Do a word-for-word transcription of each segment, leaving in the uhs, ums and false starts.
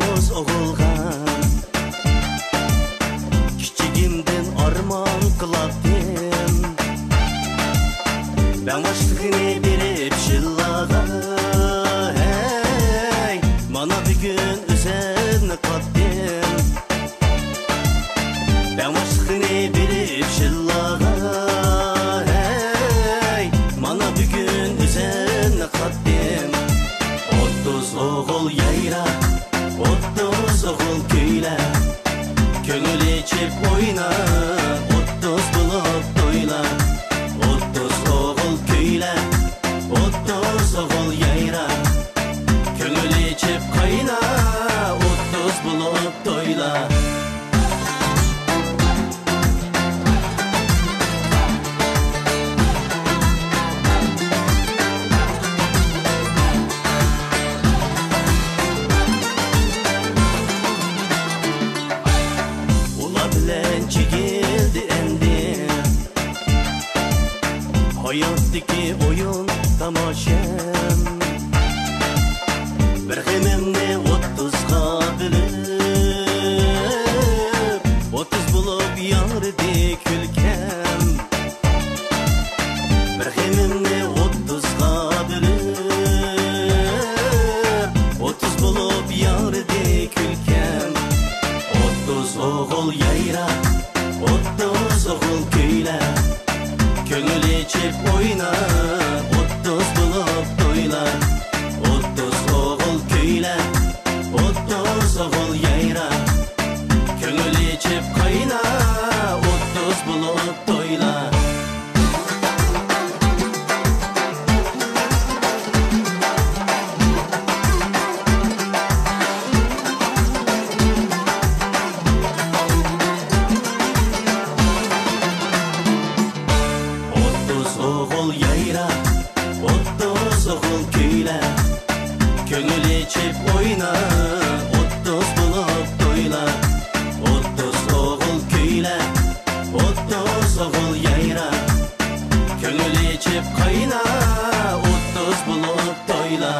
ئوغۇلغا كىچىكىمدىن ئارمان قىلاتتىم. بەڭباشلىقنى بېرىپ شىللاغا، ھەي، مانا بۈگۈن ئۆزۈمنى قاتتىم. بەڭباشلىقنى بېرىپ شىللاغا، ھەي، مانا بۈگۈن ئۆزۈمنى قاتتىم. ئوتتۇز ئوغۇل يايرا، ئوتتۇز ئوغۇل كۈيلە، كۆڭۈل ئېچىپ ئوينا، ئوتتۇز بولۇپ تويلا. ئوتتۇز ئوغۇل كۈيلە، ئوتتۇز ئوغۇل يايرا، كۆڭۈل ئېچىپ قاينا، ئوتتۇز بولۇپ تويلا. ئۇلار بىلەن چېكىلدى ئەمدى ھاياتتىكى ئويۇن تاماشام. بىر غېمىمنى ئوتتۇزغا بۆلۈپ، ئوتتۇز بولۇپ ياڭرىدى كۈلكەم. بىر غېمىمنى ئوتتۇزغا بۆلۈپ، ئوتتۇز بولۇپ ياڭرىدى كۈلكەم. ئوتتۇز ئوغۇل يايرا، ئوتتۇز ئوغۇل كۈيلە، كۆڭۈل ئېچىپ ئوينا، ئوتتۇز بولۇپ تويلا. ئوتتۇز ئوغۇل كۈيلە، ئوتتۇز ئوغۇل يايرا، كۆڭۈل ئېچىپ قاينا، ئوتتۇز بولۇپ تويلا. ئوتتۇز ئوغۇل يايرا، ئوتتۇز ئوغۇل كۈيلە، كۆڭۈل ئېچىپ ئوينا، ئوتتۇز بولۇپ تويلا. ئوتتۇز ئوغۇل كۈيلە، ئوتتۇز ئوغۇل يايرا، كۆڭۈل ئېچىپ قاينا، ئوتتۇز بولۇپ تويلا.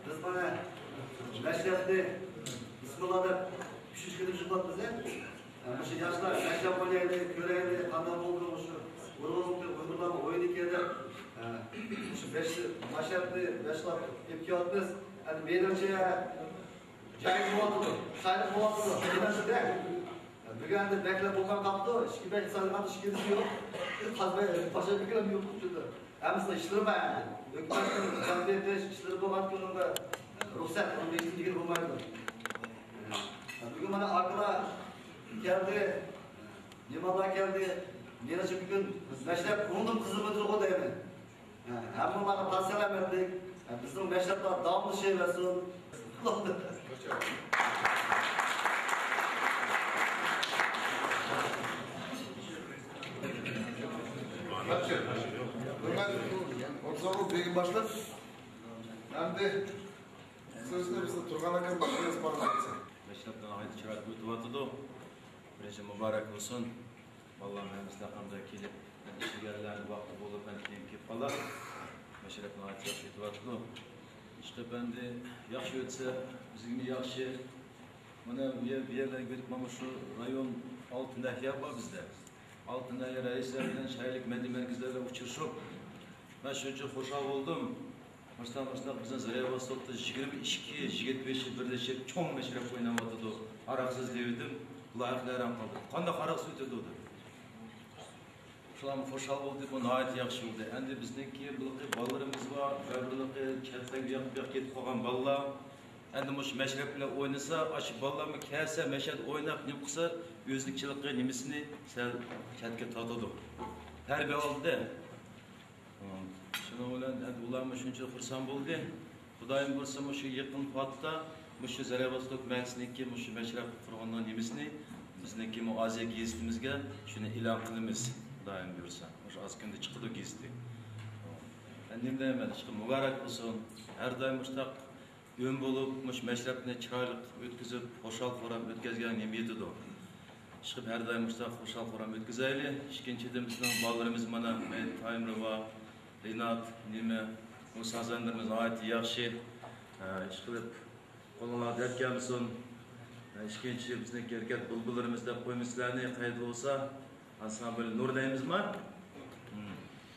بىز مانا مەشرەپنى بىسمىللا دەپ ئۈچىنچى قېتىم يىغلاپمىز. مۇشۇ ياشلار مەشرەپ ئوينايلى، كۆرەيلى، قانداق بولدى مۇشۇ ئۇيغۇر، ئۇيغۇرلارنىڭ ئويۇنىكەن دەپ، مۇشۇ بەش مەشرەپنى باشلاپ ئېلىپ كېلىۋاتىمىز. ئەمدى مېنىڭچە، جايىدا بولۇۋاتىدۇ، شايلىق بولۇۋاتىدۇ، مېنىڭچە. بۈگۈن ئەمدى بەكلا بولماي قاپتۇ، ئىككى بەك سالغان ئىش كېلىشى يوق. قازماي، باشقا بىكلەم يوق ئۇچۇردى. ھەممىسىنىڭ ئىشلىرى بار ئەمدى. ھۆكۈمەتنىڭ جان بېرىش ئىشلىرى بولغان كۈنىڭدە رۇخسەت، ئۇنى بېكىتىپ دېگىلى بولمايدۇ. بۈگۈن مانا ئاكىلار كەلدى، نېمانلار كەلدى. مېنىڭچە بۈگۈن مەشرەپ ئۇنىڭدىن قىزىپ ئۆتىدىغۇ دەيمەن. ھەممىڭلارغا پاك سالامەتلىك. بىزنىڭ مەشرەپلەر داۋاملىشىۋەرسۇن. ھۆرمەتلىك ئوتتۇز ئوغۇل بېگىم باشلىق. ئەمدى سۆزنى بىزنىڭ تۇرغان ئاكام باشلىقىمىز بارغان. مەشرەپ ناھايىتى چىرايلىق ئۆتۈۋاتىدۇ. بىرىنچى مۇبارەك بولسۇن. بالىلار ھەممىسى لەقەمدە كېلىپ، ئىشلىگەنلەرنىڭ ۋاقتى بولۇپ، ئەنە كېيىن كېلىپ قالار. مەشرەپ ناھايىتى ياخشى ئۆتۈۋاتىدۇ. ئىشقىلىپ ئەمدى ياخشى ئۆتسە، بىزگىمۇ ياخشى. مانا بۇ يەر، بۇ يەرلەرگە ئۆتۈپ، مانا شۇ رايون ئالتە ناھىيە بار بىزدە. ئالتە ناھىيە رەئىسلەر بىلەن شاھلىق مەدەنىيەت مەركەزلەر بىلەن ئۇچرىشىپ، مەن شۇنچە خۇشال بولدۇم. مۇشۇنداق، مۇشۇنداق بىزنىڭ زىرەۋاستوكتا يىگىرمە ئىككى يىگىت بېشى بىرلىشىپ چوڭ مەشرەپ ئويناۋاتىدۇ. ھاراقسىز دېۋىدىم، لايىقلار ھەيران قالدى. قانداق ھاراقسىز ئۆتىدۇ دېدى. شۇلارمۇ خۇشال بولدى، بۇ ناھايىتى ياخشى بولدى. ئەمدى بىزنىڭكى بۇلىقى بالىلىرىمىز بار، بىرلىقى چەتلەرگە ياق بۇ ياققا كېتىپ قالغان بالىلار. ئەمدى مۇشۇ مەشرەپ بىلەن ئوينىسا، ئاشۇ بالىلارمۇ كەلسە، مەشرەپتە ئويناپ، نېمە قىلسا، ئۆزلۈكچىلىكى نېمىسىنى سەل چەتكە تارتىدۇ. تەربىيە ئالدىدا. شۇنىڭ بىلەن ئەمدى ئۇلارمۇ شۇنچە خۇرسەن بولدى. خۇدايىم بۇيرۇسا، مۇشۇ يېقىن ۋاقىتتا مۇشۇ زەرەۋاستوك مەھەللىسىنىڭكى مۇشۇ مەشرەپ قۇرغانلار نېمىسىنى بىزنىڭكى مۇ ئازىيە گېزىتىمىزگە شۇنى ئېلان قىلىمىز. خۇدايىم بۇيرۇسا، مۇشۇ ئاز كۈندە چىقىدۇ گېزىتى. ئەمدى نېمە دەيمەن، ئىشقىلىپ مۇبارەك بولسۇن. ھەر دائىم مۇشۇنداق ئۈن بولۇپ، مۇشۇ مەشرەپنى چىرايلىق ئۆتكۈزۈپ، خۇشال-خۇرام ئۆتكۈزگەن نېمە يېتىدۇ. ئىشقىلىپ ھەر دائىم مۇشۇنداق خۇشال-خۇرام ئۆتكۈزەيلى. ئىككىنچىدىن، بىزنىڭ بالىلىرىمىز مانا، مەيت تايىم رىۋا، رىنات، نېمە، بۇ سازەندىلىرىمىز ناھايىتى ياخشى. ئە، ئىشقىلىپ قولۇڭلار دەرد كەلمىسۇن. ئە، ئىككىنچى، بىزنىڭ ھەرىكەت بۇلبۇللىرىمىز دەپ قويىمىز سىلەرنى، قەيت بولسا. ئانسامبىل نۇر دەيمىزما؟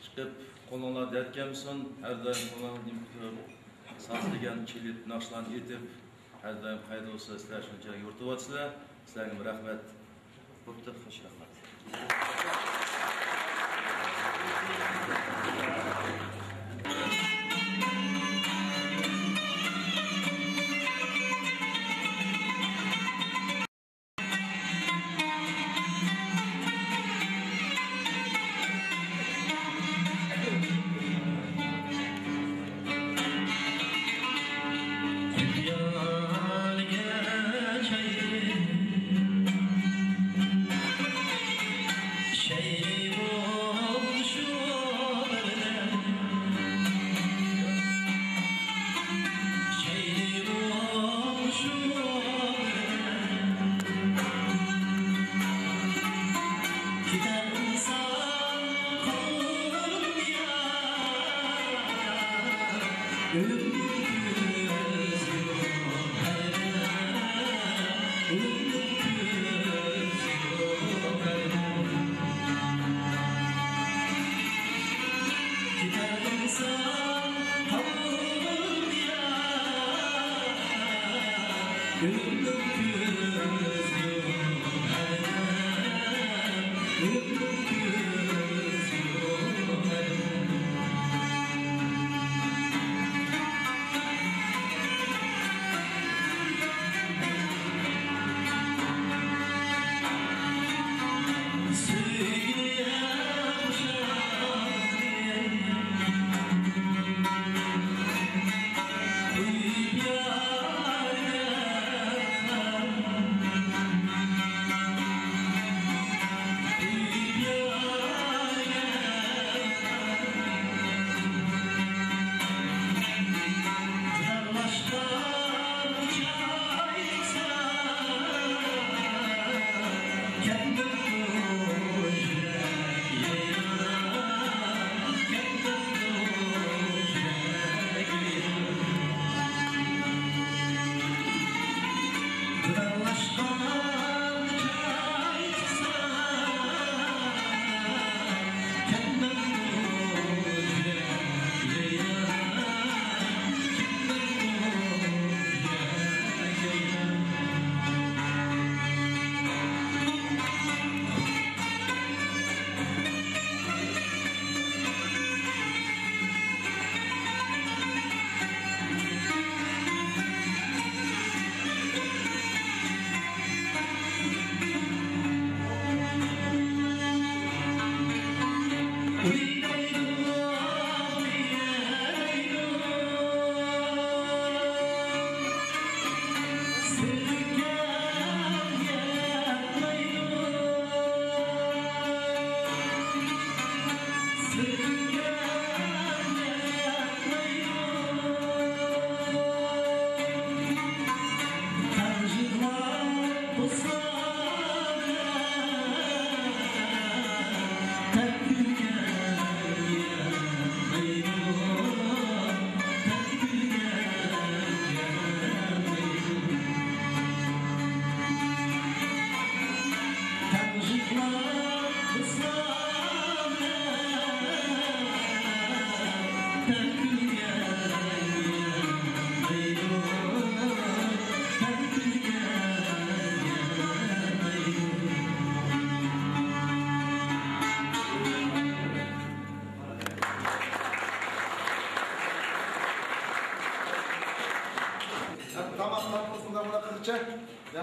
چىقىپ، قولۇڭلار دەرد كەلمىسۇن، ھەر دائىم قولۇڭلارنى نېمە قىلىپ، ساز دېگەن چېلىپ، ناخشىلارنى ئېيتىپ، ھەر دائىم قەيت بولسا سىلەر شۇنچە يورۇتۇۋاتىسىلەر، سىلەرگىمۇ رەھمەت. بوپتۇ، خوش، رەھمەت.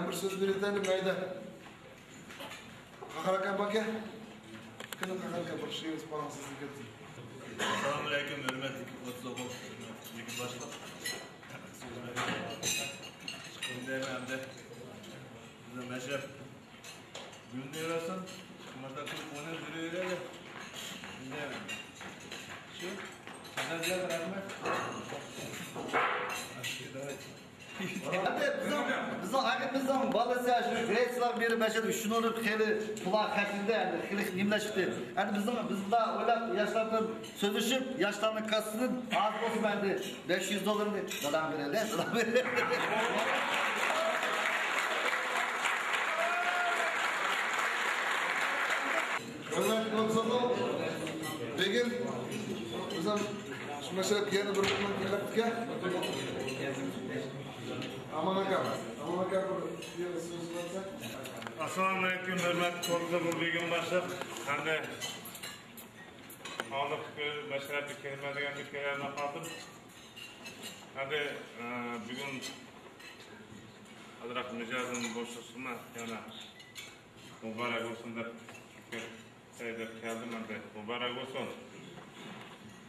بىر سۆز بېرىدىغان مەيدە. قاقار ئاكام باركەن. كۈنى قاقار ئاكام بىر شېئىر سوراڭ سىزدىن كەتسۇن. ئەسسالامۇئەلەيكۇم، ھۆرمەتلىك ئوتتۇز ئوغۇل، ھۆرمەتلىك باشلىق. سۆز بەرگەن ئەمدى بىزنىڭ مەشرەپ گۈللىنىۋەرسۇن. مۇشۇنداق قىلىپ ئويناپ يۈرۈۋېرەيلى. شۇ. سىزلەرگە رەھمەت. ئەمدى بىزنىڭ، بىزنىڭ ھەقىقىمىزنىڭ بالىسى شۇ گرېتسىيەلەرگە بېرىپ مەشەدە ئۈچ نۇرۇپ خېلى پۇللار خەجلىدى، ئەمدى خېلى نېمىلەشتى. ئەمدى بىزنىڭ، بىز مۇنداق ئويلاپ ياشلار بىلەن سۆزلىشىپ، ياشلارنىڭ كاسسىسىدىن ئاز بولسىمۇ ئەمدى بەش يۈز دوللارنى داداڭ بېرەيلى، داداڭ بېرەيلى. ھۆرمەتلىك دوستلار، بۈگۈن بىزنىڭ شۇ مەشرەپكە يەنە بىر مېھمان كېلىپتىكەن. ئامان ئاكا، ئامان ئاكا بىر سۆز قىلسا. ئەسسالامۇئەلەيكۇم، ھۆرمەتلىك دوستلار، بۈگۈن باشلىق. ئەمدى ھازىر مەشرەپكە كىرىمەن دېگەندە كىرەلمەي قالدىم. ئەمدى، ئە، بۈگۈن ئازراق مىجەزىم بوشلۇقسىمۇ يەنە مۇبارەك بولسۇن دەپ، دەپ كەلدىم. ئەمدى مۇبارەك بولسۇن.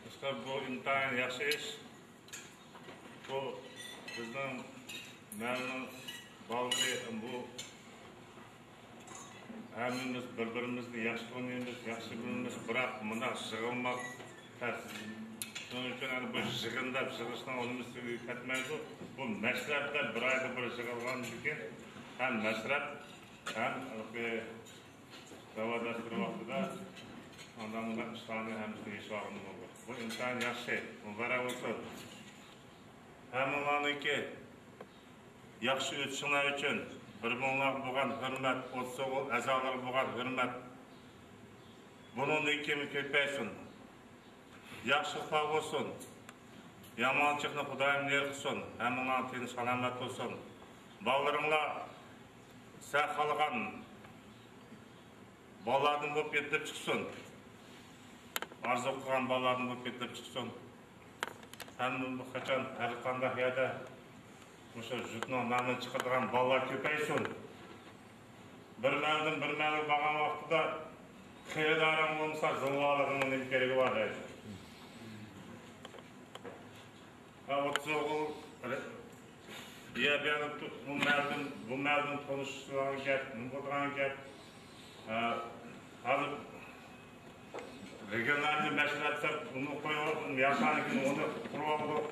ئىشقىلىپ بۇ ئىنتايىن ياخشى ئىش. بۇ بىزنىڭ مەھەللىنىڭ بالىلىرى، بۇ ھەممىمىز بىر-بىرىمىزنى ياخشى تونۇيمىز، ياخشى بىلىمىز، بىراق مۇنداق يىغىلماق تەس. شۇنىڭ ئۈچۈن ئەنە بۇ يىغىن دەپ يىغىشنىڭ ئۇنىمىسى كەتمەيدۇ. بۇ مەشرەپ دەپ بىر ئايدا بىر يىغىلغاندىن كېيىن ھەم مەشرەپ، ھەم ھېلىقى دەۋا دەستۇرى ۋاقتىدا ئانداق مۇنداق ئىشلارنى ھەممىسىنى يېشىۋالغىلى بولىدۇ. بۇ ئىنتايىن ياخشى، مۇبارەك بولسۇن. ھەممىڭلارنىڭكى ياخشى ئۆتۈشۈڭلار ئۈچۈن بىر-بىرىڭلارغا بولغان ھۆرمەت، ئوتتۇز ئوغۇل ئەزالىرىغا بولغان ھۆرمەت بۇنىڭدىن كېيىن كۆپەيسۇن. ياخشىلىقلار بولسۇن. يامانچىلىقنى خۇدايىم نېرى قىلسۇن. ھەممىڭلار تىنچ سالامەت بولسۇن. بالىلىرىڭلار سەن خالىغان بالىلاردىن بولۇپ يېتىلىپ چىقسۇن. ئارزۇ قىلغان بالىلاردىن بولۇپ يېتىلىپ چىقسۇن. ھەم قاچان ھەر قانداق يەردە مۇشۇ يۇرتنىڭ نامىنى چىقىرىدىغان بالىلار كۆپەيسۇن. بىر مەلدىن بىر مەلگە بارغان ۋاقتىدا خېرىدارىڭ بولمىسا، زىلۋالىغىڭنىڭ نېمە كېرىكى بار دەيدۇ. ھە، ئوتتۇز ئوغۇل، يە، بۇ يەردە بۇ مەلدىن، بۇ مەلدىن تونۇشىدىغان گەپ، نېمە بولىدىغان گەپ. ھە، ھازىر رېگىيونالنىي مەشرەپ دەپ ئۇنى قويۇپ، ياشلارنىڭكىنى ئۇنى قۇرۇۋالدۇق.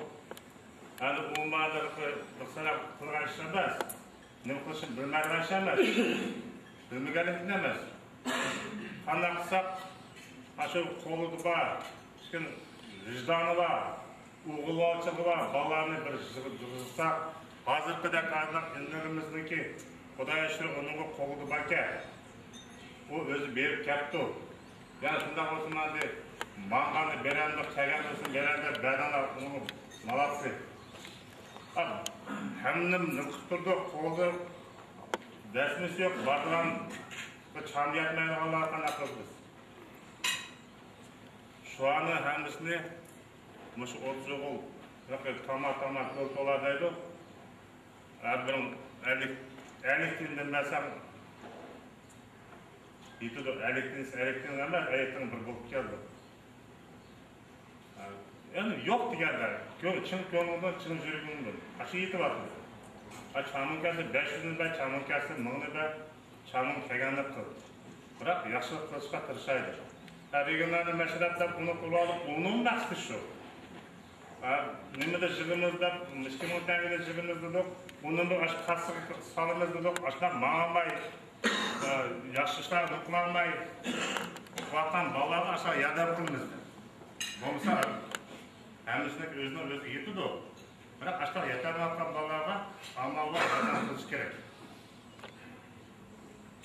ھازىر ئۇ مەلدە بىر سەۋەب قىلغان ئىش ئەمەس. نېمە قىلىشنى بىلمەيدىغان ئىش ئەمەس. بىلمىگەنلىكتىن ئەمەس. قانداق قىلساق، ئاشۇ قولىدا بار، لېكىن ۋىجدانى بار، ئوغۇلۋالچىلىقى بار بالىلارنى بىر يىغ-، يىغىزساق، ھازىرقىدەك ئارىلاق ئىنىلىرىمىزنىڭكى خۇدايغا شۈكۈر، ئۇنىڭغا قولىدا باركەن. ئۇ ئۆزى بېرىپ كەپتۇ. يەنە شۇنداق بولسىمۇ ئەمدى ماڭغاننى بېرەمدۇق، كەلگەن بولسىمۇ بېرەمدۇق، بەردىڭلار، ئۇنىڭغا مالاپسى. ھەممىنى نېمە قىلىپ تۇردۇق، قولىدا دەسمىسى يوق، بارغان بىر چام يەتمەيدىغانلارغا قانداق قىلىمىز؟ شۇلارنى ھەممىسىنى مۇشۇ ئوتتۇز ئوغۇل، تاما تاما كۆل تولا دەيدۇ. ھەر بىرىڭ ئەللىك، ئەللىك تىيىندىن بەرسەڭ يېتىدۇ. ئەللىك تىيىن، ئەللىك تىيىن ئەمەس، ئەللىك تىيىن بىر بولۇپ كەلدى. ھە، يەنى يوق دېگەندە، كۆ-، چىن كۆڭلۈڭدىن، چىن يۈرىكىڭدىن. ئاشۇ يېتىۋاتىدۇ. ھە، چامىڭ كەلسە بەش يۈزنى بەر، چامىڭ كەلسە مىڭنى بەر، چامىڭ كەلگەننى قىل. بىراق ياخشىلىق قىلىشقا تىرىشايلى. ھە، رېگىيونالنىي مەشرەپ دەپ ئۇنى قۇرۇۋالدۇق، ئۇنىڭ مەقسىتى شۇ. ھە، نېمىدە يىغىمىز دەپ، ئىككى مىڭ تەڭگىدە يىغىمىز دېدۇق، ئۇنىمۇ ئاشۇ كاسسىغا سالىمىز دېدۇق، ئاشۇنداق ماڭالماي، ئە، ياخشى ئىشلارنى قىلالماي قىلىۋاتقان بالىلارغا ئاشۇنداق ياردەم قىلىمىز دەپ. بولمىسا ھەممىسىنىڭ ئۆزىنىڭ ئۆزىگە يېتىدۇ. بىراق ئاشۇنداق يېتەلمەيۋاتقان بالىلارغا ئامال بار ياردەم قىلىش كېرەك.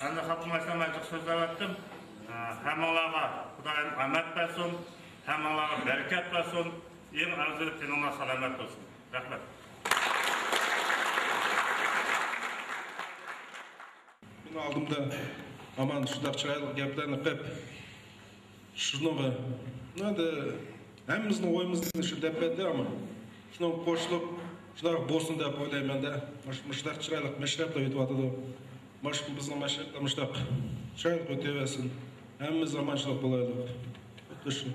ئەمدى خاپىلىماستىن مەن جىق سۆزلەۋەتتىم. ئە، ھەممىڭلارغا خۇدايىم ئامەت بەرسۇن، ھەممىڭلارغا بەرىكەت بەرسۇن. ئەڭ ئەۋزىلى تېنىڭلار سالامەت بولسۇن. رەھمەت. مېنىڭ ئالدىمدا ئامان شۇنداق چىرايلىق گەپلەرنى قىلىپ، شۇنىڭغا، ئەمدى ھەممىمىزنىڭ ئويىمىزنى شۇ دەپ بەردى، ئامان شۇنىڭغا قوشۇلۇپ، شۇنداق بولسۇن دەپ ئويلايمەن-دە. مۇش-، مۇشۇنداق چىرايلىق مەشرەپلەر ئۆتۈۋاتىدۇ. مۇش-، بىزنىڭ مەشرەپلەر مۇشۇنداق چىرايلىق ئۆتۈۋەرسۇن. ھەممىمىز ئامانچىلىق بولايلۇق. خۇددى شۇ.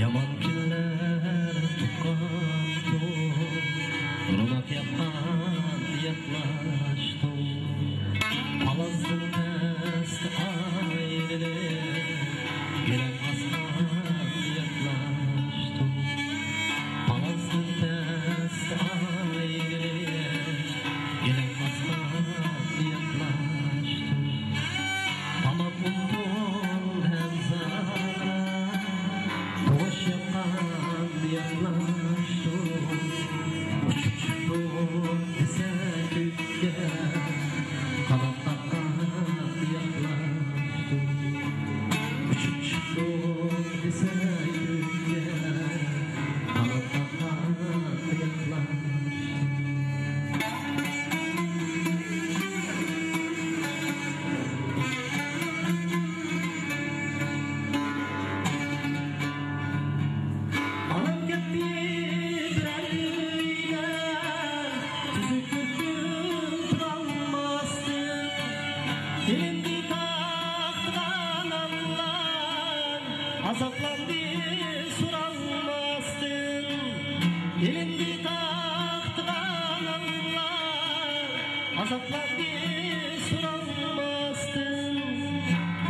يامان كۈنلەر تۇغقان تۇغ، روناق ياپقان ياقلاشتۇق. پالازدىن تەس ئايرىلىپ، گىلەم ئاسمان ياقلاشتۇق. پالازدىن تەس ئايرىلىپ، گىلەم ئاسمان ياقلاشتۇق. تاماق ئۇنتۇل ھەم زانا، توش ياققان ياقلاشتۇق. ئۇچۇپ چىقتۇق دېسە كۆككە، قانات قاققان ياقلاشتۇق. ئۇچۇپ چىقتۇق دېسە كۆككە، قانات قاققان ياقلاشتۇق. ئانام كەتتى بىرەر ئۆيدە، تۈزۈك بىر كۈن تۇرالماستىن. ئېلىندى تاختىغا نانلار، ئازابلاندى سورالماستىن. ئېلىندى تاختىغا نانلار، ئازابلاندى سورالماستىن.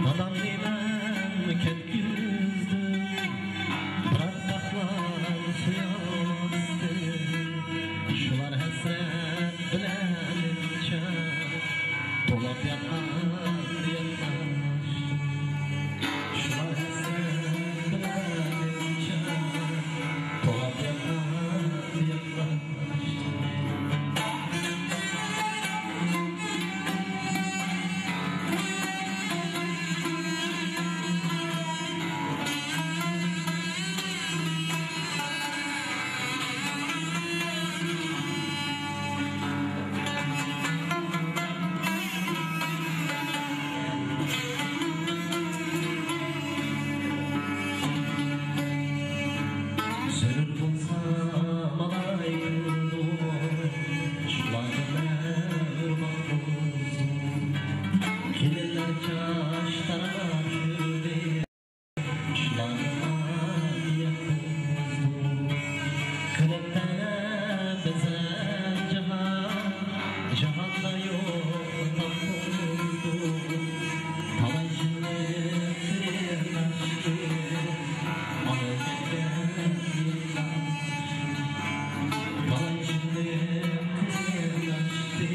دادامنى مەن كەتكۈزدۈم، بىرەر تاقلام سۇيالماستىن. شۇلار ھەسرەت بىلەن نېمىشقا توۋلاپ ياتقان ياتقان. شۇلار ھەسرەت بىلەن نېمىشقا توۋلاپ ياتقان ياتقان. زۆرۈر بولسا مالاي قىلدۇق، شۇلارغا مەھرىبان بولسۇن. كېلىنلەر چاچ تاراپ يۈردى، شۇلارغا نىيەت بولسۇن. قىلىپ تەلەپ بىزەر جاھان، جاھاندا يوق تاپقۇزدۇق. تالاي يىللىق قېرىنداشتى، ئانا كەتكەن يىللار. تالاي يىللىق قېرىنداشتى،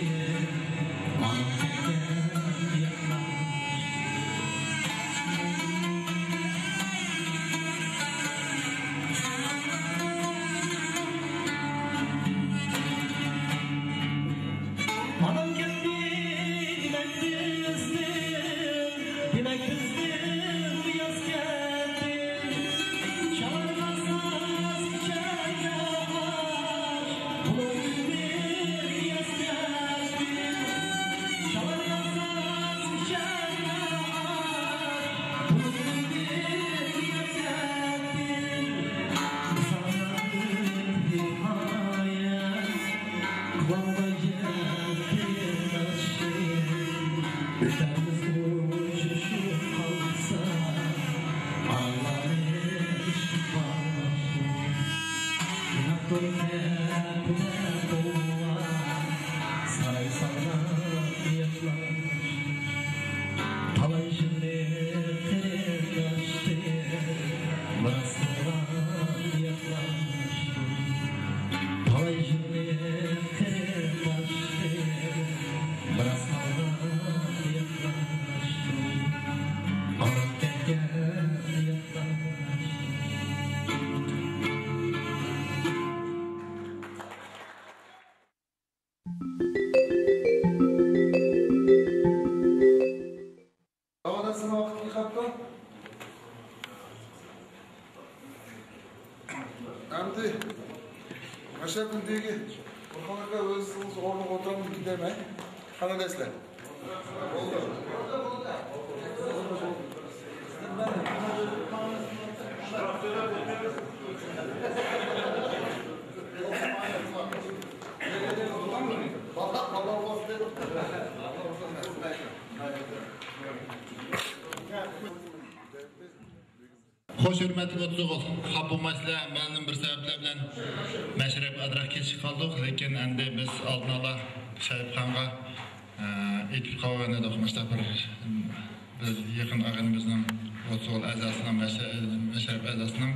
ئانا كەتكەن يىللار. ئانام كەتتى دېمەك بىزدىن، دېمەك بىزدىن ياز كەتتى. چالارغا ساز ئىچەرگە ئاش، بۇلۇڭدىن ياز كەتتى. چالارغا ساز ئىچەرگە ئاش، بۇلۇڭدىن ياز كەتتى. ساڭا ھېكايە. تالاي يىللىق داۋا دەرسىنىڭ ۋاقتى كېلىپ قاپتۇ. ئەمدى مەشرەپ مۇدىرى بۇ خەۋەرگە ئۆزىڭىز ئورنىغا ئولتۇرامدىكىن دەيمەن. قانداق دەيسىلەر؟ خوش، ھۆرمەتلىك ئوتتۇز ئوغۇل، خاپا بولمايسىلەر، مەلۇم بىر سەۋەبلەر بىلەن مەشرەپ ئازراق كېچىكىپ قالدۇق، لېكىن ئەمدى بىز ئالدىن ئالا شەرىپخانغا، ئە، ئېيتىپ قويغان ئىدۇق، مۇشۇنداق بىر، بىر يېقىن ئاغىنىمىزنىڭ، ئوتتۇز ئوغۇل ئەزاسىنىڭ، مەشرە-، مەشرەپ ئەزاسىنىڭ،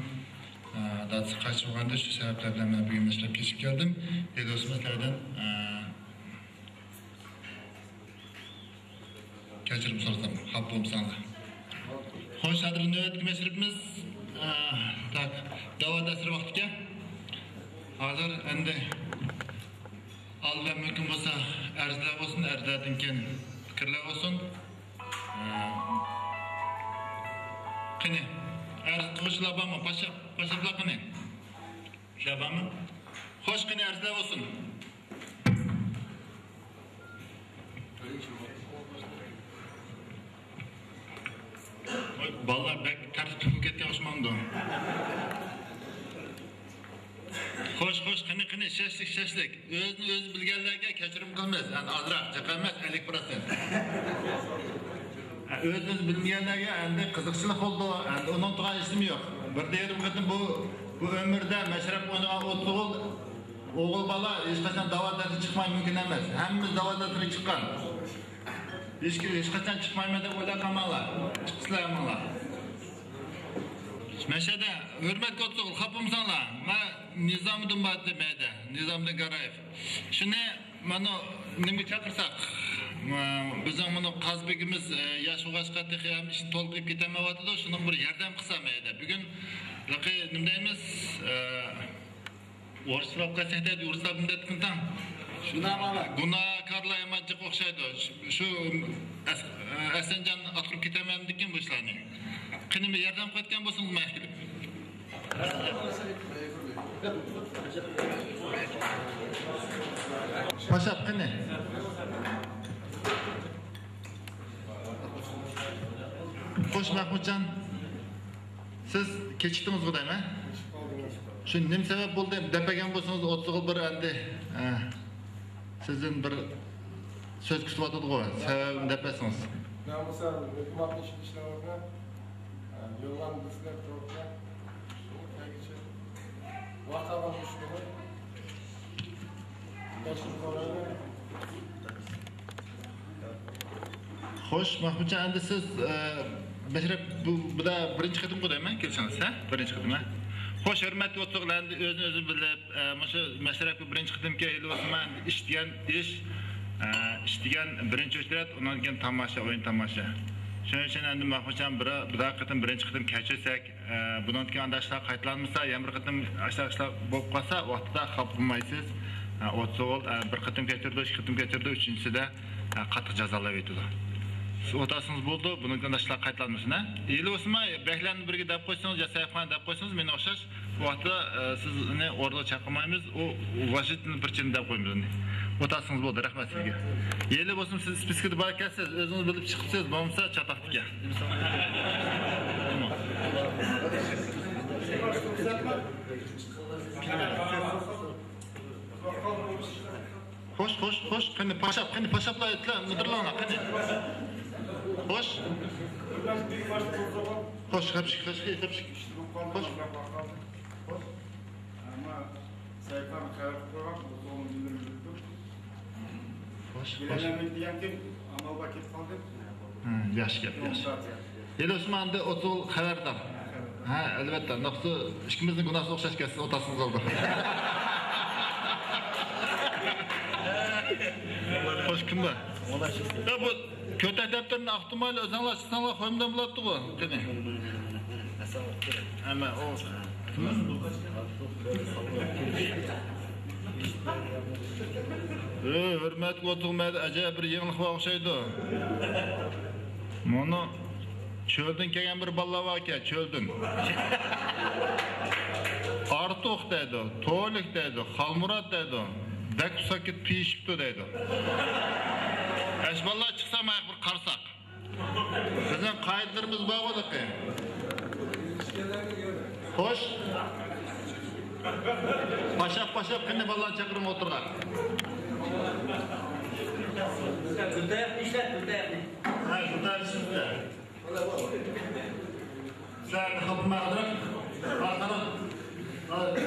ئە، دادىسى قايتىش بولغانىدى، شۇ سەۋەبلەر بىلەن مەن بۈگۈن مەشرەپكە كېچىكىپ كەلدىم. ھېلى بولسىمۇ سىلەردىن، ئە، كەچۈرۈم سورىسام، خاپا بولمىساڭلار. خوش، ھازىر نۆۋەتتىكى مەشرىپىمىز، ئە، تاك، داۋا دەرسلىرى ۋاقتىكەن. ھازىر ئەمدى ئالدى بىلەن مۇمكىن بولسا ئەرزلەر بولسۇن، ئەرزلەردىن كېيىن پىكىرلەر بولسۇن. ئە، قېنى، ئەرز قىلغۇچىلار بارمۇ؟ پاشا، پاشاپلار قېنى؟ شۇلار بارمۇ؟ خوش، قېنى ئەرزلەر بولسۇن. ۋاي، بالىلار بەك تەرتىپلىك بولۇپ كەتكەن ئوخشىمامدۇ؟ خوش، خوش، قېنى، قېنى، شەشلىك، شەشلىك. ئۆزىنى ئۆزى بىلگەنلەرگە كەچۈرۈم قىلىمىز. ئەمدى ئازراق، جىق ئەمەس، ئەللىك پىروتسېنت. ئۆزىنى ئۆزى بىلمىگەنلەرگە ئەمدى قىزىقچىلىق بولىدۇ. ئەمدى ئۇنىڭ تۇغان ئىشىمۇ يوق. بىر دە يېرىم قېتىم بۇ، بۇ ئۆمرىدە مەشرەپ ئوينىغان ئوتتۇز ئوغۇل، ئوغۇل بالا ھېچقاچان داۋا دەرسى چىقماي مۇمكىن ئەمەس. ھەممىمىز داۋا دەرسىگە چىققان. ھېچ، ھېچقاچان چىقمايمەن دەپ ئويلاپ قالماڭلار. چىقىسىلەر ھەممىڭلار. مەشەدە ھۆرمەتكە ئولتۇرغىلى، خاپا بولمىساڭلار. مەن نىزامىدىن بار دېمەيدە. نىزامىدىن گارايېف. شۇنى مانا نېمىگە چاقىرساق، بىزنىڭ مانا قازى بېگىمىز، ئە، ياش بولغاچقا تېخى ھەم ئىشنى تولۇق قىلىپ كېتەلمەيۋاتىدۇ. شۇنىڭغا بىر ياردەم قىلسا مەيدە. بۈگۈن لىقى نېمە دەيمىز؟ ئە، ئورۇسلار قايسى دەيدۇ، ئورۇسلار بۇنداق دەيدىكىن تاڭ. گۇناھكارلار. گۇناھكارلار يامان جىق ئوخشايدۇ. شۇ، شۇ ئەس-، ئەسەنجان ئاتقۇرۇپ كېتەلمەمدىكىن بۇ ئىشلارنى. قېنى بىر ياردەم قىلىۋەتكەن بولسىڭىز مەن كېلىپ. پاشاپ قېنى. خوش، مەھمۇتجان، سىز كېچىكتىڭىزغۇ دەيمەن؟ شۇ نېمە سەۋەب بولدى دەپ بەرگەن بولسىڭىز، ئوتتۇزغا بىر ئەمدى، ئە، سىزدىن بىر سۆز كۈتۈۋاتىدىغۇ، سەۋەبىنى دەپ بەرسىڭىز. مەن بولسا ھۆكۈمەتنىڭ ئىشىنى ئىشلەۋاتىمەن. يوللارنى دېسىلەر تۇرۇپلا. ۋاقىت ئۈچ كۈنى. خوش، مەھمۇتجان، ئەمدى سىز، ئە، مەشرەپ، بۇ، بۇ دا بىرىنچى قېتىمغۇ دەيمەن كېلىشىڭىز، ھە؟ بىرىنچى قېتىم، ھە؟ خوش، ھۆرمەتلىك ئوتتۇز ئوغۇل، ئەمدى ئۆزىنى ئۆزى بىلىپ، ئە، مۇشۇ مەشرەپكە بىرىنچى قېتىم كېلىۋاتىمەن، ئەمدى ئىش دېگەن ئىش، ئە، ئىش دېگەن بىرىنچى ئۆچرەت، ئۇنىڭدىن كېيىن تاماشا، ئويۇن تاماشا. شۇنىڭ ئۈچۈن ئەمدى مەھمۇتجان بىر، بىر قېتىم، بىرىنچى قېتىم كەچۈرسەك، ئە، بۇنىڭدىن كېيىن ئانداق ئىشلار قايتىلانمىسا، يەنە بىر قېتىم ئاشۇنداق ئىشلار بولۇپ قالسا، ۋاقتىدا خاپا بولمايسىز. ئە، ئوتتۇز ئوغۇل، ئە، بىر قېتىم كەچۈرىدۇ، ئىككى قېتىم كەچۈرىدۇ، ئۈچىنچىسىدە، ئە، قاتتىق جازالاۋېتىدۇ. سىز ئولتۇرسىڭىز بولىدۇ، بۇنىڭدىن كېيىن ئانداق ئىشلار قايتىلانمىسۇن، ھە؟ ھېلى بولسىمۇ بەكلەرنى بىرگە دەپ قويسىڭىز يا سەيىپخان دەپ قويسىڭىز، مېنى ئوخشاش، بۇ ۋاقىتتا، ئە، سىزنى ئورنىغا چاقىرمايمىز، ئۇ ۋاجىتنى بىر چېتىدە دەپ قويىمىز ئۇنى. ئولتۇرسىڭىز بولدى، رەھمەت سىزگە. ھېلى بولسىمۇ سىز سپىسكىدا بار ئىكەنسىز، ئۆزىڭىز بىلىپ چىقىپسىز، بولمىسا چاتاق. خوش، خوش، خوش، قېنى پاشاپ، قېنى پاشاپلار ئېيتلا، مىدىرلاڭلار، قېنى. خوش. خوش، خەپشىك، خەپشىك، خەپشىك. خوش. خوش. ئەمما سەيپان قەرز قويغان، بۇ سوڭۇم بىلدۈرۈپ. خوش، خوش. بىلەلمەيدىغان كىم ئامال بار كېتىپ قالدى. ھە، ياخشى گەپ، ياخشى. ھېلى ئوسمان ئەمدى ئوتتۇز خەۋەردار. ھە، ئەلۋەتتە. ناخشا ئىككىمىزنىڭ گۇناھسى ئوخشاش كەتسە، ئوتاسىڭىز ئالدى. يا بۇ كۆتەك دەپتەرنى ئاقتۇرمايلا، ئۆزۈڭلار چىقساڭلار قويمىدىن بولاتتىغۇ. قېنى. ھەممە ئۇ. ئۆي، ھۆرمەتلىك ئوتۇغمەن، ئەجەب بىر يېڭىلىق بار ئوخشايدۇ. مۇنۇ چۆلدىن كەلگەن بىر بالىلار باركەن، چۆلدىن. ئارتۇق دەيدۇ، تولۇق دەيدۇ، خالمۇرات دەيدۇ. بەك ئۇساق كېتىپ پىشىپتۇ دەيدۇ. ئەش بالىلار چىقسا ماياق بىر قارىساق. بىزنىڭ قائىدىلىرىمىز بار بولدۇقى. خوش. پاشاپ پاشاپ قېنى بالىلارنى چاقىرىڭ ئوتتۇرىغا. بىر تاياقنى ئىشلەت، بىر تاياقنى. ھە، بىر تاياقنى ئىشلەت. سىلەرنى خىلقىمەن قىلىپ، ئارقىلىق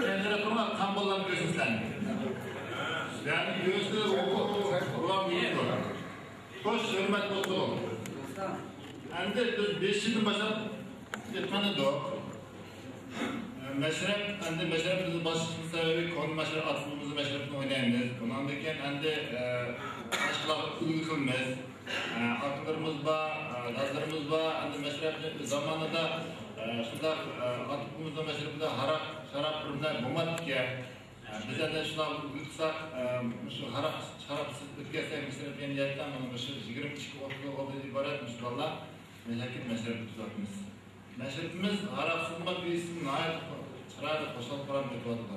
كەلدۈرۈپ تۇرما، قان بالىلارنى كۆرسۇن سىلەرنى. يەنى كۆرسە، ئۇلار. خوش، ھۆرمەت بولسۇن. ئەمدى بىز بېشىدىن باشلاپ ئېيتقان ئىدۇق. مەشرەپ، ئەمدى مەشرەپ بىز باشلىشىمىز سەۋەبى كونا مەشرەپ، ئاتىمىز مەشرەپنى ئوينايمىز. ئۇنىڭدىن كېيىن ئەمدى، ئە، باشقىلارغا ئۈلگە قىلىمىز. ئە، ئاكىلىرىمىز بار، ئە، دادىلىرىمىز بار. ئەمدى مەشرەپنى زامانىدا، ئە، شۇنداق، ئە، ئاتا-بوۋىمىزنىڭ مەشرىپىدە ھاراق، شاراب بىر بىلەن بولماپتىكەن. ئە، بىز ئەمدى شۇلارنى ئۈلگە قىلساق، ئە، مۇشۇ ھاراق، شارابسىز ئۆتكەزسەك، مەشرەپ يەنە يەتتە، مانا مۇشۇ يىگىرمە ئىككى ئوتتۇز ئوغۇلدىن ئىبارەت مۇشۇ بالىلار مەشرەپنى تۈزۈۋاتىمىز. مەشرىپىمىز ھاراقسىزمۇ بىلسىمۇ ناھايىتى چىرايلىق، خۇشال-خۇرام ئۆتۈۋاتىدۇ.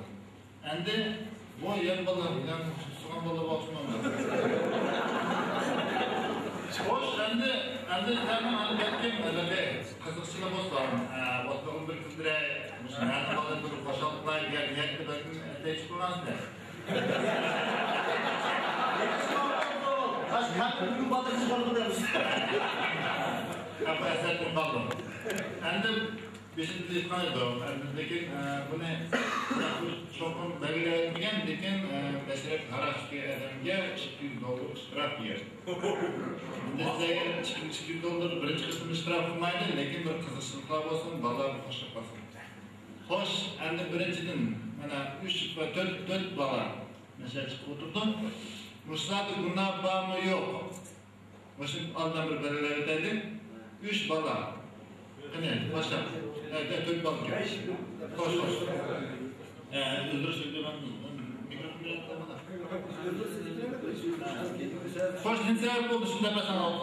ئەمدى بۇ يەنە بالىلار، يەنە سۇنغان بالىلار بولسۇن ئەمدى. خوش، ئەمدى، ئەمدى سەننىڭ ئەمدى بەلكىم ھېلىقى قىزىقچىلىق بولسا، ئە، ئوتتۇرىغا بىر كىردۈرەي، مۇشۇ نەنىڭ بالىنى بىر خۇشال قىلاي دېگەن نىيەتتە بەلكىم ئەتەي چىقىۋالامسىز. ئەمدى بېشىمدىن ئېيتقان ئىدىم. لېكىن، ئە، بۇنى چوقۇم بەلگىلەۋەتمىگەن، لېكىن، ئە، مەشرەپ ھاراق ئىچكەن ئادەمگە ئىككى يۈز دوللار ئىشتىراك دېگەن. ئەمدى سىلەرگە ئىككى يۈز، ئىككى يۈز دوللار بىرىنچى قېتىم ئىشتىراك قىلمايدۇ، لېكىن بىر قىزىقچىلىقلار بولسۇن، بالىلار بىر خۇشلۇق قىلسۇن. خوش، ئەمدى بىرىنچىدىن، مانا ئۈچ ۋە تۆت، تۆت بالا مەشرەپ چىقىپ ئولتۇردۇق. مۇشۇلاردا گۇناھ بارمۇ يوق؟ مۇشۇ ئالدىن بىر بەلگىلەپ ئۆتەيلى. ئۈچ بالا. قېنى، باشلا. ھە، ھە، تۆت بالا. خوش، خوش. ھە، ئۆزلىرى سۆزلىمەمدۇ؟ مىكروفون بېرىڭ. خوش، نېمە سەۋەب بولدى شۇنداق باشلانغان؟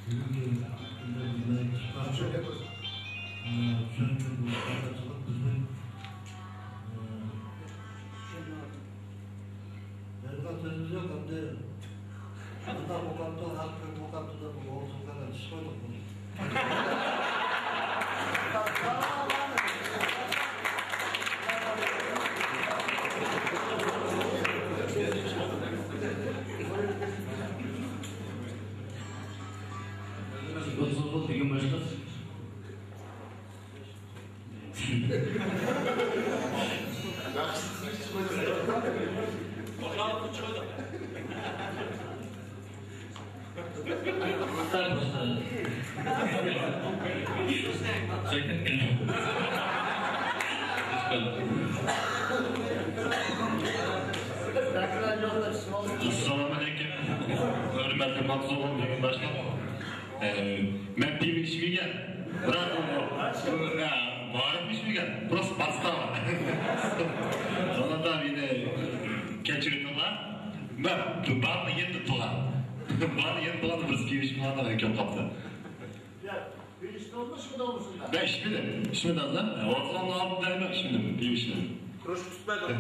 بۈگۈنكى كۈندە بىزنى چىقارتىپ، ئە، چۈشەنچە بۇ چىقىپ بىزنى، ئە، دەيدىغان سۆزىمىز يوق ئەمدى. قانداق بولۇپ قاپتۇ، ھەق كۆپ بولۇپ قاپتۇ دەپ، ئوغۇل قىزلارغا چىش قويدۇق بۇنى. بىز ئوتتۇز بولدۇق، بۈگۈن باشلاپ. ئەسسالامۇ ئەلەيكۇم. ھۆرمەتلىك ماتزۇغۇم، بۈگۈن باشلاپ. ئە، مەن پىۋا ئىچمىگەن. بىراق، ئە، بارىپ ئىچمىگەن. پروستا پاستاۋا. ساڭا دا مېنى كەچۈرۈڭلار. مەن بارنى يەتتە تۇغان. بارنى يەتتە تۇغان بىرسى پىۋا ئىچمىگەن كۆپ قاپتۇ. مەن ئىچمىدىم. ئىچمىدىڭىز ھە؟ ۋاقىت ئالدىدا دەيمەن، ئىچمىدىم. پىۋا ئىچمىدىم. كۈرۈش كۈتمەدىم.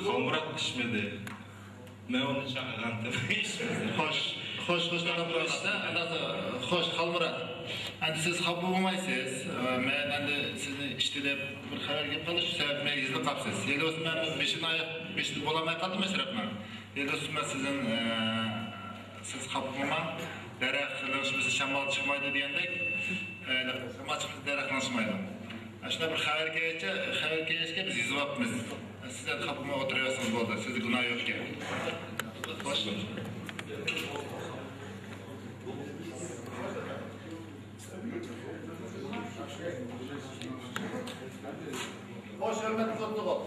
خالمۇرات ئىچمىدى. مەن ئۇنى چاقىرغانتىم. ئىچمىدى. خوش، خوش، خوش، خوش، خوش، خالمۇرات. ئەمدى سىز خاپا بولمايسىز. ئە، مەن ئەمدى سىزنى ئىچتى دەپ بىر خەۋەر كېلىپ قالدى، شۇ سەۋەبتىن مېنى يېزىپ قاپسىز. يەنە بولسا مەن بېشىدىن ئاياق، بېشىدا بولالماي قالدىم مەشرەپنىڭ. يەنە بولسا مەن سىزدىن، ئە، سىز خاپا بولماڭ. دەرەخ لىڭشىمىسا شامال چىقمايدۇ دېگەندەك، ئە، شامال چىقمىسا دەرەخ لىڭشىمايدۇ. ئاشۇنداق بىر خەۋەر كەلگەچكە، خەۋەر كەلگەچكە بىز يېزىۋاپمىز. سىزلەر خاپا بولماي ئولتۇرۇۋەرسىڭىز بولدى، سىزدە گۇناھ يوقكەن. خوش. خوش، ھۆرمەتلىك ئوتتۇغۇل.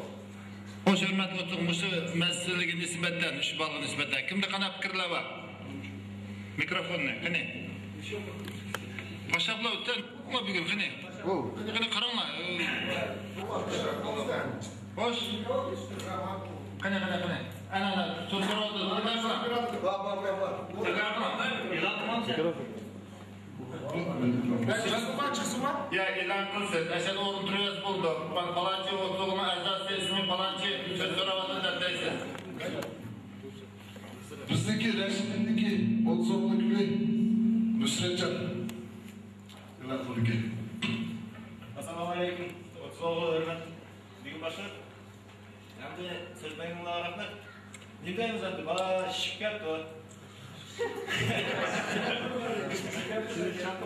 خوش، ھۆرمەتلىك ئوتتۇغۇل. مۇشۇ مەسىلىگە نىسبەتەن، شۇ بالىغا نىسبەتەن كىمدە قانداق پىكىرلەر بار؟ مىكروفوننى قېنى. باشلاپلا ئۆتسەن بۈگۈن قېنى. قېنى، قېنى قاراڭلار. خوش. قېنى، قېنى، قېنى. ئەنە، ئەنە، سۆز سوراۋاتىدۇ. بار، بار، بار، بار. ئېلان قىلمامسەن؟ يا، ئېلان قىلسىن. ئەشەدە ئورۇن تۇرۇۋەرسە بولىدۇ. پالانچى ئوتتۇغۇلنىڭ ئەزاسى، ئىسمى پالانچى، سۆز سوراۋاتىدۇ دەپ دەيسىز. بىزنىڭكى رەشىدىنىڭكى ئوتتۇز ئوغلى كۈلى نۇسرەتجان. ئېلان قىلدىكى. ئەسسالامۇ ئەلەيكۇم. ئوتتۇز ئوغلى ھۆرمەت. بۈگۈن باشلاپ. ئەمدى سۆزلىمەيمەنلا، رەھمەت. نېمە دەيمىز ئەمدى، بالا شىشىپ كەپتۇ.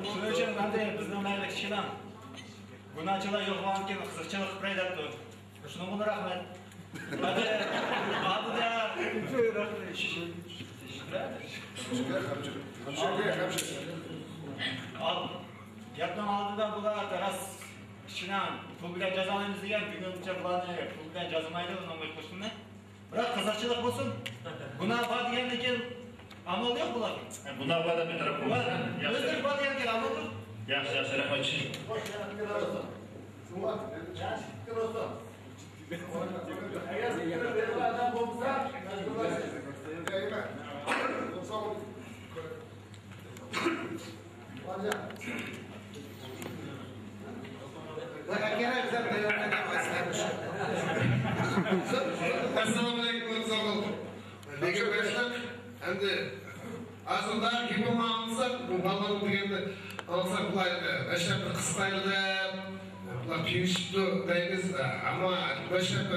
شۇنىڭ ئۈچۈن ئەمدى بىزنىڭ مەھەللە كىشىلەر گۇناھچىلار يوق بولغاندىكىن قىزىقچىلىق قىلىپ بېرەي دەپتۇ. شۇنىڭغىمۇ رەھمەت. ھەدە، ھەدە. ئال. گەپنىڭ ئالدىدا بۇلار راست ئىچىنى پۇل بىلەن جازالايمىز دېگەن، بۈگۈنچە بۇلارنى پۇل بىلەن جازىمايدۇ، ئۇنىڭغا قوشۇلماي. بىراق قىزىقچىلىق بولسۇن. گۇناھ بار دېگەندىن كېيىن ئامال يوق بۇلارنىڭ. گۇناھ بار دەپ ئېتىراپ قىلىمىز. ياخشى. ئۆزلىرى بار دېگەندىن كېيىن ئامال يوق. ياخشى، ياخشى، رەھمەت. ئەسسالامۇ ئەلەيكۇم، ساغ بولۇڭ. لېكىن باشلىق، ئەمدى ئازراق گېپىمنى ئاڭلىساق، بۇ بالىلارنى دېگەندە ئاڭلىساق، بۇلار مەشرەپنى قىستايلى دەپ، بۇلار تۈگىشىپتۇ دەيمىز، ئەمما مەشرەپ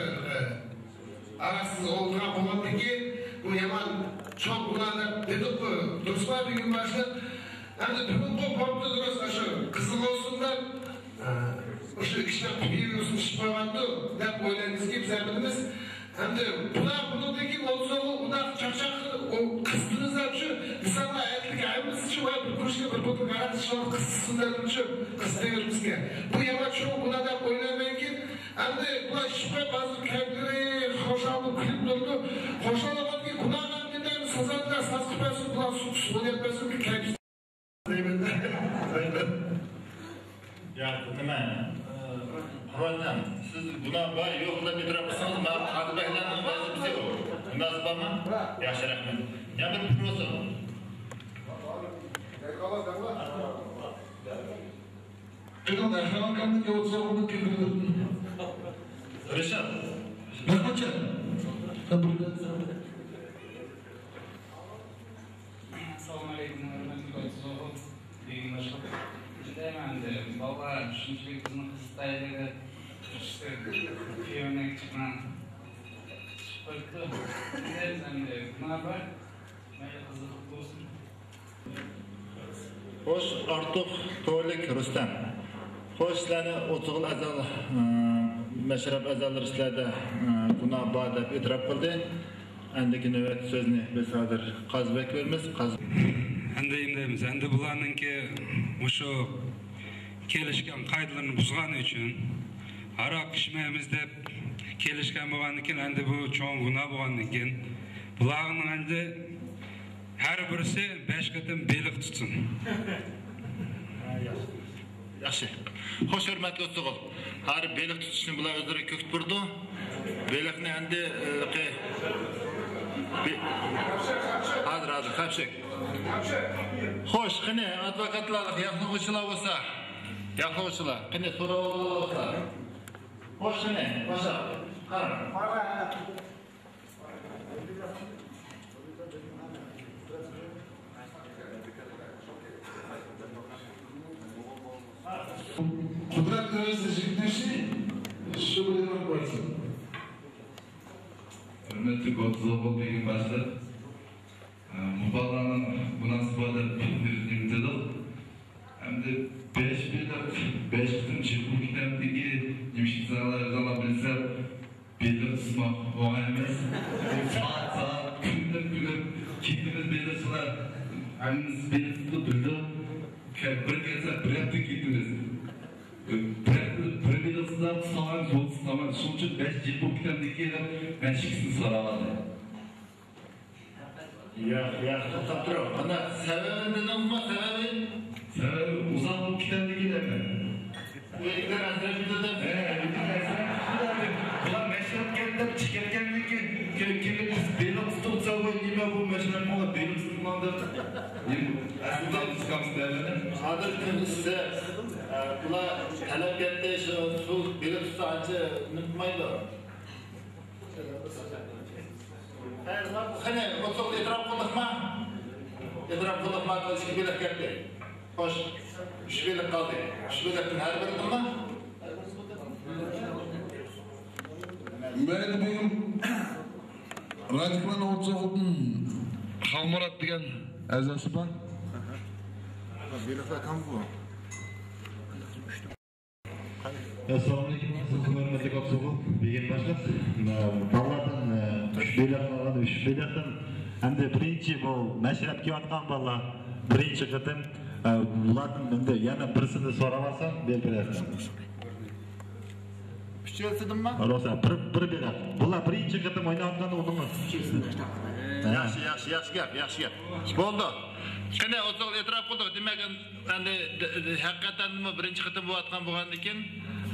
ئاراسىز ئولتۇرغان بولغاندىكىن، بۇ يامان چوڭ گۇناھ دەپ دېدۇققۇ، دۇرۇسمۇ بۈگۈن باشلىق؟ ئەمدى بۈگۈنقى بوپتۇ دۇرۇس، ئاشۇ قىزىق بولسۇن دەپ، ئاشۇ ئىككى كىشىنىڭ پىكرى يۈرسۇن ئىش بولغاندۇ دەپ ئويلايمىزكى، بىز ھەممىمىز. ئەمدى بۇلار بۇنىڭدىن كېيىن ئولتۇرسا ئۇنداق چاقچاق قىزىتىمىز دەپ شۇ ئىنسانلار ئەتلىك ھەممىسى شۇ ۋاي بىر كۇرۇشكا بىر بوتۇلكا ھاراق ئىچىۋالىپ قىزىتسۇن دەپ شۇ قىزىتىۋېرىمىزكەن. بۇ يامان چوڭ گۇناھ دەپ ئويلايمەنكى، ئەمدى بۇلار ئىشقا بازار كەيپلىرى خۇشال بولۇپ كۈلۈپ تۇرىدۇ. خۇشال بولغاندىن كېيىن گۇناھلارنى دەيمىز، سازا بىلەن ساز قىلىپ بەرسۇن، بۇلار سۇ تۇز بولۇپ يەتمەسۇن، كەيپ دەيمەن. دەيمەن. يا، نېمە؟ روزان، سىز گۇناھ بار، يوق دەپ ئېتىراپ قىلسىڭىز، مانا قازى بەگلەرنىڭ ۋەزىپىسى ئۇ. مۇناسىپ بارمۇ؟ ياخشى، رەھمەت. يەنە بىر پىكىر بولسا. قېنىڭ ئەخەۋاكامنىڭ يوتىسىغۇمۇ كۆپۈردۈم. رىشات. بىر قانچە؟ ئەسسالامۇ ئەلەيكۇم، ھۆرمەتلىك ئوتتۇز ئوغۇل. بۈگۈن باشلىق. شۇندايمۇ ئەمدى، بالىلار شۇنچىلىك بىزنى قىزىقتايلى دەپ، كۈيەۋنەك چىقماڭ. چىقىپ قويۇپتۇ. شۇندايمۇ ئەمدى، گۇناھ بار. مەيلى، قىزىقلىق بولسۇن. خوش، ئارتۇق تولىك رۇستەم. خوش، سىلەرنى ئوتتۇز ئەزا، ئە، مەشرەپ ئەزالىرى سىلەردە، ئە، گۇناھ بار دەپ ئېتىراپ قىلدى. ئەندىكى نۆۋەت سۆزنى بىز ھازىر قازى بەگكە بېرىمىز. قازى. ئەمدى نېمە دەيمىز؟ ئەمدى بۇلارنىڭكى مۇشۇ كېلىشكەن قائىدىلىرىنى بۇزغانى ئۈچۈن، ھاراق ئىچمەيمىز دەپ كېلىشكەن بولغاندىكىن، ئەمدى بۇ چوڭ گۇناھ بولغاندىكىن، بۇلارنىڭ ئەمدى ھەر بىرسى بەش قېتىم بېلىق تۇتسۇن. ياخشى. خوش، ھۆرمەتلىك ئوتتۇز ئوغۇل. ھازىر بېلىق تۇتۇشنى بۇلار ئۆزلىرى كۆكۈت بۇرىدۇ. بېلىقنى ئەمدى، ئى، قى-، بى-، ھازىر، ھازىر، خەپشەك. خوش، قېنى، ئادۋوكاتلار، ياقلىغۇچىلار بولسا. ياقلىغۇچىلار. قېنى، سوراۋالغۇچىلار بولسا. خوش، قېنى، باشلا. قارا. قۇدرەت ئۆزى جىگدىشى شۇ بىلەن قويسۇن. ھۆرمەتلىك ئوتتۇز ئوغۇل بېگىم باشلىق. مۇبالىغىنىڭ گۇناھسى بار دەپ نېمە دېدۇق؟ ئەمدى بەش بېلىق، بەش قېتىم چېقىلىپ كېتەمدىكى نېمە ئىش ئىنسانلار ئۆزۈڭلار بىلسە، بېلىق ئوڭاي ئەمەس. سائەت سائەت، كۈندىن كۈنۈپ كېتىمىز بېلىقچىلار. ھەممىمىز بېلىق تۇتۇپ بىلدۇق. بىر كەلسە بىر ھەپتە كېتىمىز. بىر، بىر بېلىق تۇتساق سائەت يول تۇتامەن. شۇنىڭ ئۈچۈن بەش يىل بولۇپ كېتەمدىكىن دەپ مەن ئىككىسىنى سوراۋالدىم. ياق، ياق، توختاپ تۇرۇڭ. ئانا، سەۋەبىنى دېدىڭىزمۇ، سەۋەبى؟ سەۋەبى ئۇزاق بولۇپ كېتەمدىكىن دەپ مەن. ئۆيدىكىلەر ھەسرەت كۈتىدۇ. ھە، ئۆيدىكىلەر ھەسرەت كۈتىدۇ. بۇلار مەشرەپكە كەتكەندىن كېيىن، كېلىپ بىز بېلىق تۇتۇپ تۇرساق، ۋاي، نېمە بۇ مەشرەپ، بۇلار بېلىق تۇتۇپ ماڭدى. ئەسلىدە تۇتقان ئىستەيمەن. ھازىر كۈن ئىسسىق. ئە، بۇلار تەلەپ كەتتى، شۇ سۇ بېلىق تۇتسا ئانچە ئۇنتۇمايدۇ. قېنى، ئوتتۇز ئېتىراپ قىلدۇقما؟ ئېتىراپ قىلدۇقما؟ ئىككى بېلىق كەتتى. خوش، ئۈچ بېلىق قالدى. ئۈچ بېلىقتىن ھەر بىرىدىنمۇ؟ مەيلى، بۈگۈن رادىكاللارنىڭ ئوتتۇز ئالتىدىن خالمۇرات دېگەن ئەزاسى بار. بېلىقلار كام بۇ؟ ئەسسالامۇئەلەيكۇم، سىزگە ھۆرمەتلىك ئابدۇسوغۇل بۈگۈن باشلىق. بالىلاردىن، ئە، ئۈچ بېلىق قالغان، ئۈچ بېلىقتىن ئەمدى بىرىنچى بۇ مەشرەپ كېلىۋاتقان بالىلار بىرىنچى قېتىم، ئە، بۇلاردىن ئەمدى يەنە بىرسىنى سوراپ ئالسام بېرىپ بېرەرسىز. ئۈچىنچىدىنمۇ؟ روزا، بىر، بىر بېلىق. بۇلار بىرىنچى قېتىم ئويناۋاتقان ئۇنىڭ. ياخشى، ياخشى، ياخشى گەپ، ياخشى گەپ. بولدى. قېنى، ئوتتۇز ئېتىراپ قىلدۇق. دېمەك، ئەمدى، د-، د-، ھەقىقەتەنمۇ بىرىنچى قېتىم بولۇۋاتقان بولغاندىكىن،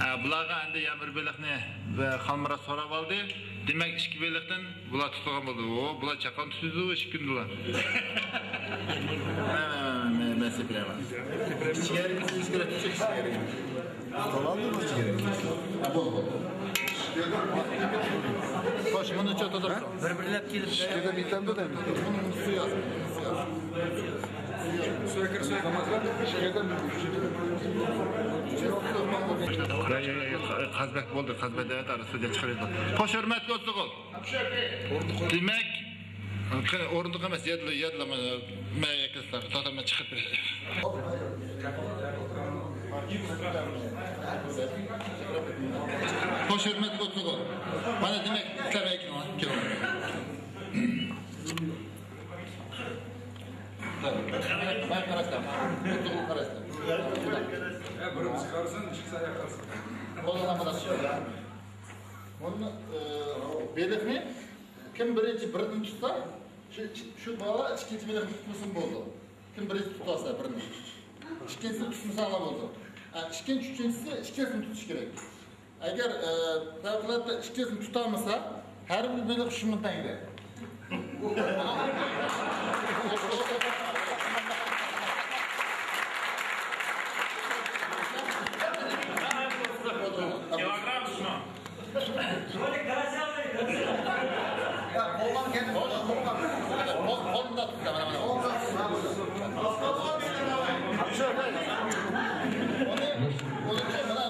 ئە، بۇلارغا ئەمدى يەنە بىر بېلىقنى، ئە، خالمۇرات سوراپ ئالدى. دېمەك، ئىككى بېلىقتىن بۇلار تۇتقان بولدى. ئۇ، بۇلار چاققان تۇتىدۇ، ئىككى كۈندە بۇلار. مەن، مەن، مەن، مەن سېپىلەيمەن. كىچىك يەرگە، كىچىك يەرگە. تۇتالامدۇ بۇ يىگىت؟ ھە، بولدى، بولدى. خوش، بۇنى چوتىدا تۇرۇڭ. بىر-بىرلەپ كېلىپ. ئىككىدە بىتەمدۇ دەيمەن. بۇنى، بۇنى سۇ ياز، سۇ ياز. سۆكۈر، سۆكۈر. قازبەك بولدى، قازبەك دەۋەت، ئارا سۇدىن چىقىرىدۇ. خوش، ھۆرمەتلىك ئوتتۇزغۇل. دېمەك، قېنى، ئورۇندۇق ئەمەس، يەدلا، يەدلا، مانا، مەن ئەكەلسەم، تاتام مەن چىقىپ بېرەي. خوش، ھۆرمەتلىك ئوتتۇزغۇل. مانا، دېمەك، سىلەر ئەكىلىڭلار، كېلىڭلار. مانا قاراشلار، ئوتتۇزغۇل قاراشلار. ھە، بىرىمىز قارىسۇن، ئىككىسى ئاياق قارىسۇن. بولدى، مانا شۇ. بۇنى، ئى، بېلىقنى كىم بىرىنچى بىرنى تۇتسا، شۇ، شۇ بالا ئىككىنچى بېلىقنى تۇتمىسىمۇ بولىدۇ. كىم بىرىنچى تۇتالسا بىرنى. ئىككىنچىسىنى تۇتمىساڭلار بولىدۇ. ئە، ئىككىنچى، ئۈچىنچىسى ئىككىسىنى تۇتۇش كېرەك. ئەگەر، ئە، پەۋقۇلئاددە ئىككىسىنى تۇتالمىسا، ھەر بىر بېلىق ئۈچ مىڭ تەڭگە. كىلوگرام شۇ. يا، قولغا كەلدى. قول، قول، قولۇمدا تۇتسا، مانا، مانا. ئۇنى، ئۇنى مانا،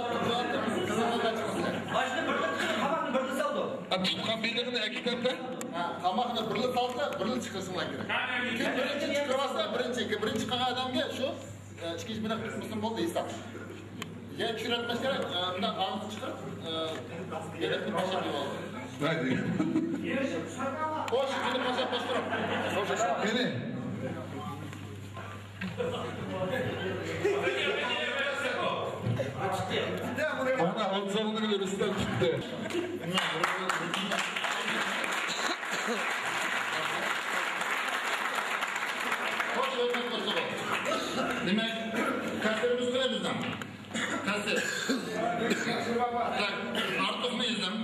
قىزىلغا چىقىسىلەر. ماشىنا بىردىن چىقىپ، قاماقنى بىردىن سالدى. تۇتقان بېلىقنى ئەكېتەمدە. ھە، قاماقنى بىرلا سالسا، بىرلا چىقىرسىڭلار كېرەك. كىم بىرىنچى چىقىرىۋالسا، بىرىنچى، بىرىنچى قىلغان ئادەمگە شۇ، ئە، ئىككىنچى بېلىق تۇتمىسىمۇ بولدى، ھېساب. يەنە چۈشۈرۈۋەتمەس كېرەك، ئە، مۇنداق ئاغزىنى چىقىرىپ، ئە، بېلىقنى پاشا قىلىۋالدى. ھەيدە. خوش، قېنى پاشا، پاشا تۇرۇڭ. قېنى. ئانا، ئالساڭدىن بېرى ئۈستەپ چىقتى. خوش، ھۆرمەت قىلسىغۇ. دېمەك، كاسىرىمىز قىلە بىزنىڭ. كاسىر. تاك، ئارتۇقنى يېزىڭ.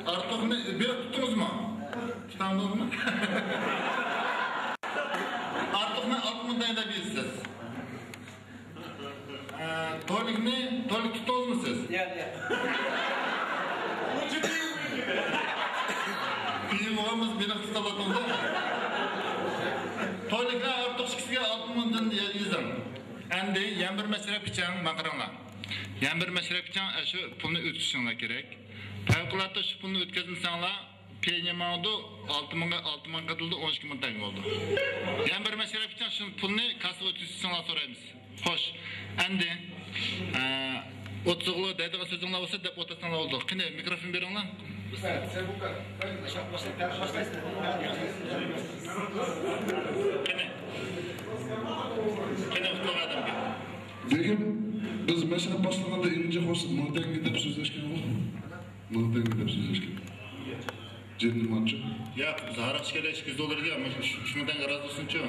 ئارتۇقنى بېلىق تۇتتىڭىزمۇ؟ تۇتالمىدىڭىزمۇ؟ ئارتۇقنى ئالتە مىڭ تەڭگە دەپ يېزىسىز. ئە، تولىكنى، تولىك تۇتتىڭىزمۇ سىز؟ ياق، ياق. بىزنىڭ ئوغلىمىز بېلىق تۇتۇۋاتىدۇ. تولىكنى ئارتۇق ئىككىسىگە ئالتە مىڭدىن يېزىڭ. ئەمدى يەنە بىر مەشرەپ ئىچىڭ، ماڭا قاراڭلار. يەنە بىر مەشرەپ ئىچىڭ، ئە، شۇ پۇلنى ئۆتكۈزۈشۈڭلار كېرەك. پەۋقۇلئاددە شۇ پۇلنى ئۆتكۈزمىسەڭلار، پېنى ماڭىدۇ، ئالتە مىڭغا، ئالتە مىڭ قېتىلدى، ئون ئىككى مىڭ تەڭگە بولدى. يەنە بىر مەشرەپ ئىچىڭ، شۇ پۇلنى كاسسىغا ئۆتكۈزسىڭلار سورايمىز. خوش، ئەمدى، ئە، ئوتتۇز ئوغۇل دەيدىغان سۆزۈڭلار بولسا دەپ ئولتۇرساڭلار بولدى. قېنى، مىكروفون بېرىڭلار. قېنى. قېنى، ئۇتۇق ئادەمگە. بۈگۈن بىز مەشرەپ باشلىغاندا ئىنجى خوش مىڭ تەڭگە دەپ سۆزلەشكەن بۇ. مىڭ تەڭگە دەپ سۆزلەشكەن. جېنتلمانچۇ. ياق، بىز ھاراق ئىچكەندە ئىككى يۈز دوللار دېگەن، مانا شۇ، شۇ، شۇ مىڭ تەڭگە رازى بولسۇنچۇ.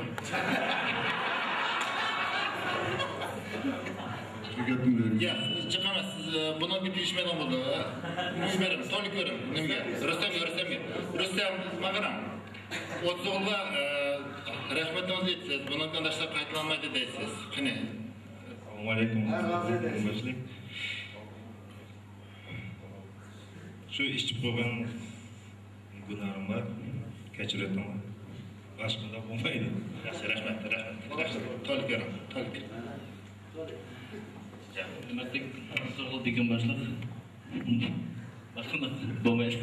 شۇ گەپنى دەيمىز. ياق، جىق ئەمەس، سىز، ئە، بۇنىڭغا كېلىشمەيدىغان بولدى. نېمە بېرىڭ، تولۇك بېرىڭ. نېمىگە؟ رۇستەمگە، رۇستەمگە. رۇستەم، ماڭا قاراڭ. ئوتتۇز ئوغۇلغا، ئە، رەھمىتىڭىزنى ئېيتىسىز. بۇنىڭدىن باشقا قايتىلانمايدۇ دەيسىز. قېنى. ئەسسالامۇ ئەلەيكۇم. ھە، رازى ئەيلەيسىز. شۇ ئىچىپ قويغان گۇناھىم بار، كەچۈرۈۋېتىڭلار. باشقىدا بولمايدۇ. ياخشى، رەھمەت، رەھمەت، رەھمەت. تولۇق بېرىڭ، تولۇق. ھۆرمەتلىك ئوتتۇز ئوغۇل بېگىم باشلىق. باشقىدا بولمايدۇ.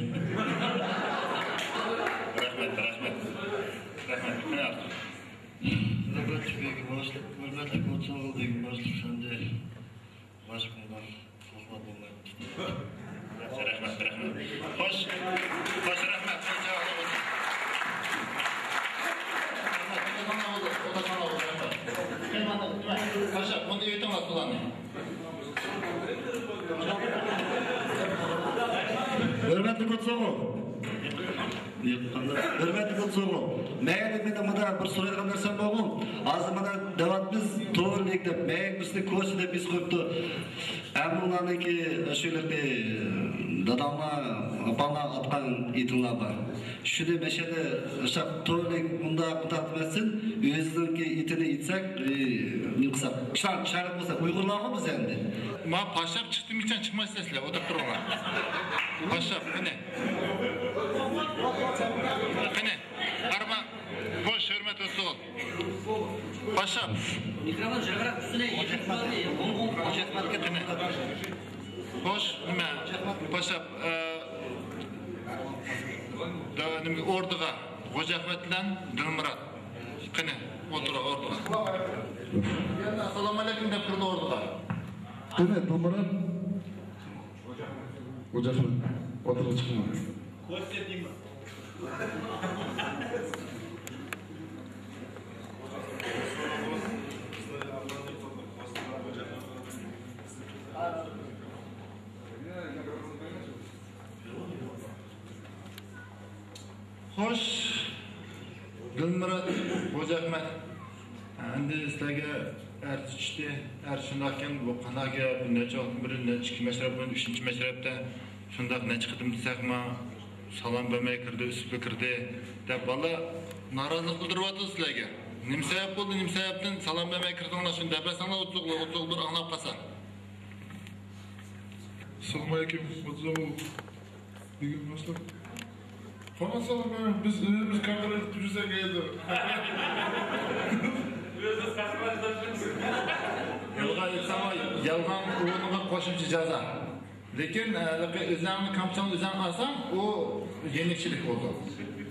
رەھمەت، رەھمەت. رەھمەت. ھۆرمەتلىك بېگىم باشلىق، ھۆرمەتلىك ئوتتۇز ئوغۇل بېگىم باشلىق، سەندە باشقىدا. رەھمەت، رەھمەت. خوش، خوش، رەھمەت. خوش، رەھمەت. پاشا، بۇنى ئېيتىڭلار، بۇلارنى. ھۆرمەتلىك ئوتتۇز ئوغۇل. ھۆرمەتلىك ئوتتۇز ئوغۇل، مەيلى، مېنىڭ مۇندا بىر سورايدىغان نەرسەم بارغۇ. ھازىر مانا دەۋاتىمىز تورنىك دەپ، مەيلى بىرسىنى كوچا دەپ يېزىپ قويۇپتۇ. ھەممىڭلارنىڭكى شۇ ھېلىقى داداڭلار، ئاپاڭلار ئاتقان ئېتىڭلار بار. شۇنى مەشەدە ئاشاق تورنىك مۇنداق مۇنداق دېمەستىن، ئۆزىنىڭكى ئېتىنى ئېيتساق، ئى، نېمە قىلساق، چىرايلىق بولسا، ئۇيغۇرلارغۇ بىز ئەمدى. ما پاشاپ چىقتىمىكەن، چىقمايسىلەر سىلەر، ئولتۇرۇپ تۇرۇڭلار. پاشاپ، قېنى. قېنى، قارىما. خوش، ھۆرمەت ئوتتۇز ئوغۇل. پاشاپ. مىكروفون جىقراق ئۈستىنى يېقىپ قالدى. قېنى. خوش، نېمە؟ پاشاپ، ئە، دا-، نېمە، ئوردىغا. خوجا ئەخمەت بىلەن دىلمۇرات. قېنى، ئولتۇر، ئوردىغا. ئەسسالامۇ ئەلەيكۇم دەپ كىردى ئوردىغا. قېنى، دىلمۇرات. خوجا ئەخمەت، ئوتتۇرىغا چىقىڭلار. خوش، دىلمۇرات، خوجا ئەخمەت. ئەمدى سىلەرگە ئەرز چۈشتى. ئەرز شۇنداقكەن، بۇ قانداق گەپ؟ نەچچە ۋاقىتتىن بېرى، نەچچە، ئىككى مەشرەپ بولدى، ئۈچىنچى مەشرەپتە شۇنداق نەچچە قېتىم دېسەكمۇ، سالام بەرمەي كىردى، ئۈستۈپلا كىردى دەپ، بالىلار نارازىلىق بىلدۈرۈۋاتىدۇ سىلەرگە. نېمە سەۋەب بولدى، نېمە سەۋەبتىن سالام بەرمەي كىردىڭلار؟ شۇنى دەپ بەرسەڭلار، ئوتتۇز ئوغۇل، ئوتتۇز ئوغۇل بىر ئاڭلاپ قالسا. ئەسسالامۇ ئەلەيكۇم، ئوتتۇز ئوغۇل. بۈگۈن باشلاپ. قاراڭلار، بىز ئۆزىمىز كونترول قىلىپ يۈرسەك ئەيدۇ. يالغان ئېيتساڭلار، يالغان ئورنىغا قوشۇمچە جازا. لېكىن، ئە، ئۆزۈڭنى كامچىلىنى ئۆزۈڭ ئالساڭ، ئۇ يېنىكچىلىك بولىدۇ.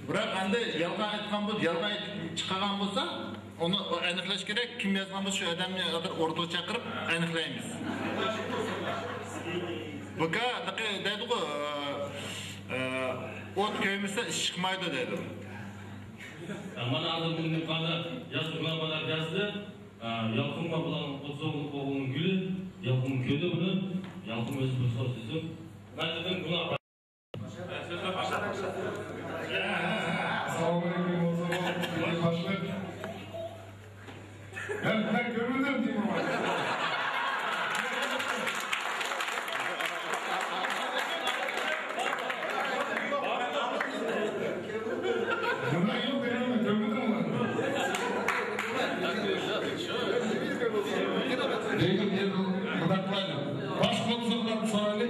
بىراق ئەمدى يالغان ئېيتقان بولسا، يالغان ئېيتىپ چىقارغان بولسا، ئۇنى ئېنىقلاش كېرەك، كىم يازغان بولسا، شۇ ئادەمنى ھازىر ئوردىغا چاقىرىپ ئېنىقلايمىز. بۇكا دەيدىغۇ، ئە، ئوت كۆيمىسە، ئىش چىقمايدۇ دەيدۇ. مانا ھازىر بۇنى قارا، ياخشى بۇلار بالا كەلسە، يالقۇنغا بۇلارنىڭ ئوتتۇز ئوغلۇنىڭ گۈلى، يالقۇن كۆردى بۇنى، يالقۇن ئۆزى بىر سوراپ سۆزۈم. مەن دېدىم، بۇلار ئەسسالامۇ ئەلەيكۇم، بولسا بولسا، باشلىق. مەن، مەن كۆرمىدىم دېمەڭ. بۇنداق يوق دېمەڭ، كۆرمىدىم ئۇلارنى. لېكىن ئەمدى مۇنداق قىلايلى. باشقا ئوتتۇز ئوغۇللارنى سورايلى.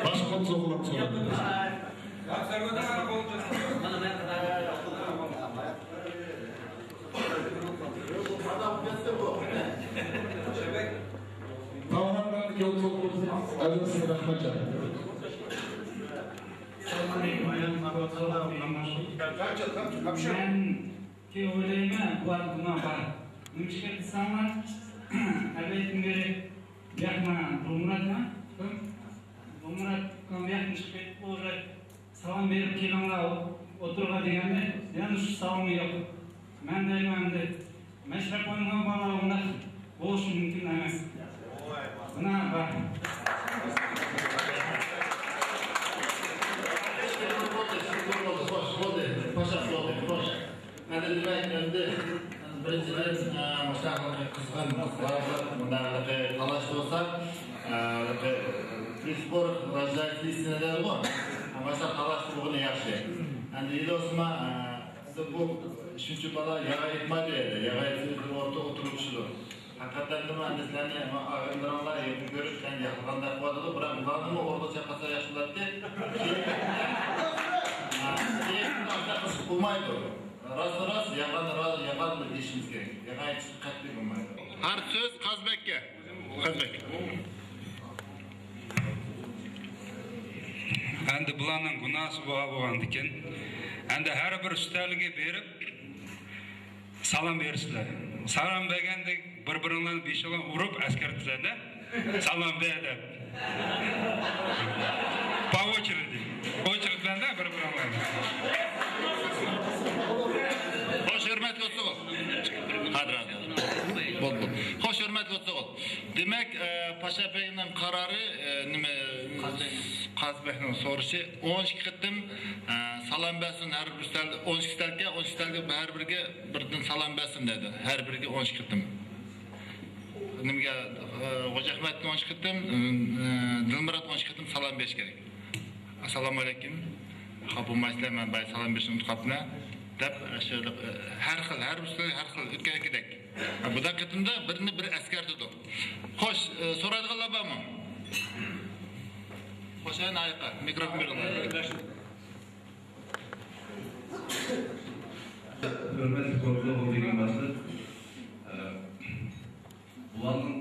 باشقا ئوتتۇز ئوغۇللارنى سورايلى. تاۋارلارنى كۆرسەتسىڭىز، ئەزىز رەھمەتجان. مەن كۆپ ئويلايمەن، بۇ گۇناھ بار. نېمىشقا دېسەڭلار، ئەۋەتىن بېرى بۇياقما، دۇمراتما؟ دۇمرات، بۇياقتىن چىقىپ كېتىپ، ئۇ سالام بېرىپ كېلىڭلار ئوتتۇرىغا دېگەندە، يەنە شۇ سالامى يوق. مەن دەيمەن ئەمدى، مەشرەپ ئوينىغان بالىلار ئۇنداق بولۇشى مۇمكىن ئەمەس. مانا بار. بولدى، بولدى، خوش، بولدى. پاشا، بولدى، خوش. ئەمدى دېمەك، ئەمدى بىرىنچىدىن، ئە، مۇشۇنداق قىزغىن قىزغىن مۇنداق تالاش بولسا، ئە، في спорах рождаются истины دەيدىغۇ. مۇشۇنداق تالاش بولغىنى ياخشى. ئەمدى ئىلى ئوسما، ئە، بۇ شۇنچە بالا ياغا ئېيتمايدۇ ئەمدى. ياغا ئېيتسا ئۆزى ئورتا ئولتۇرۇپ چۈشىدۇ. ھەقىقەتەن دېمە، ئەمدى سىلەرنى ئاغىنىلىرىڭلار يېقىن كۆرۈپ، سەن ياقلىغاندەك قىلىۋاتىدۇ، بىراق ئۇلارنىمۇ ئوردا چاققانسا ياخشى بولاتتى. كېيىن، ھە، كېيىن ئاشۇنداق قىلسا بولمايدۇ. راست راست، ياغان راست، ياغان دېيىشىمىز كېرەك. ياغان ئېيتىشقا قەتئىي بولمايدۇ. ھەر سۆز قازبەككە. قازبەك. ئەمدى بۇلارنىڭ گۇناھسى بار بولغاندىكىن، ئەمدى ھەر بىر ئۈستەلگە بېرىپ، سالام بېرىسىلەر. سالام بەرگەندە بىر-بىرىڭلارنى بېشىڭلارنى ئۇرۇپ ئەسكەرتىسىلەر-دە. سالام بەر دەپ. По очереди. ئوچېرېد بىلەن-دە بىر-بىرىڭلارنى. خوش، ھۆرمەتلىك ئوتتۇغۇل. ھازىر، ھازىر. بولدى، بولدى. خوش، ھۆرمەتلىك ئوتتۇغۇل. دېمەك، ئە، پاشا بەگنىڭ قارارى، ئە، نېمە، قازىبەگنىڭ سورىشى ئون ئىككى قېتىم، ئە، سالام بەرسۇن ھەر بىر ئۈستەل، ئون ئىككى ئۈستەلگە، ئون ئىككى ئۈستەلگە ھەر بىرىگە بىردىن سالام بەرسۇن دەيدۇ. ھەر بىرىگە ئون ئىككى قېتىم. نېمىگە، ئە، خوجا ئەخمەتتىن ئون ئىككى قېتىم، ئە، دىلمۇراتتىن ئون ئىككى قېتىم سالام بېرىش كېرەك. ئەسسالامۇ ئەلەيكۇم. خاپا بولمايسىلەر، مەن بايا سالام بېرىشنى ئۇنتۇپ قاپتىمەن. دەپ، شۇ، ئە، ھەر خىل، ھەر بىر سۆز ھەر خىل ئۆتكەندىكىدەك. ھە، بۇنداق قېتىمدا بىرنى بىر ئەسكەرتىدۇ. خوش، ئە، سورايدىغانلار بارمۇ؟ خوش، ئەنە ئاياققا مىكروفون بېرىڭلار. ھۆرمەتلىك ئوتتۇغۇل دېگەن باشلىق. ئە، بۇلارنىڭ،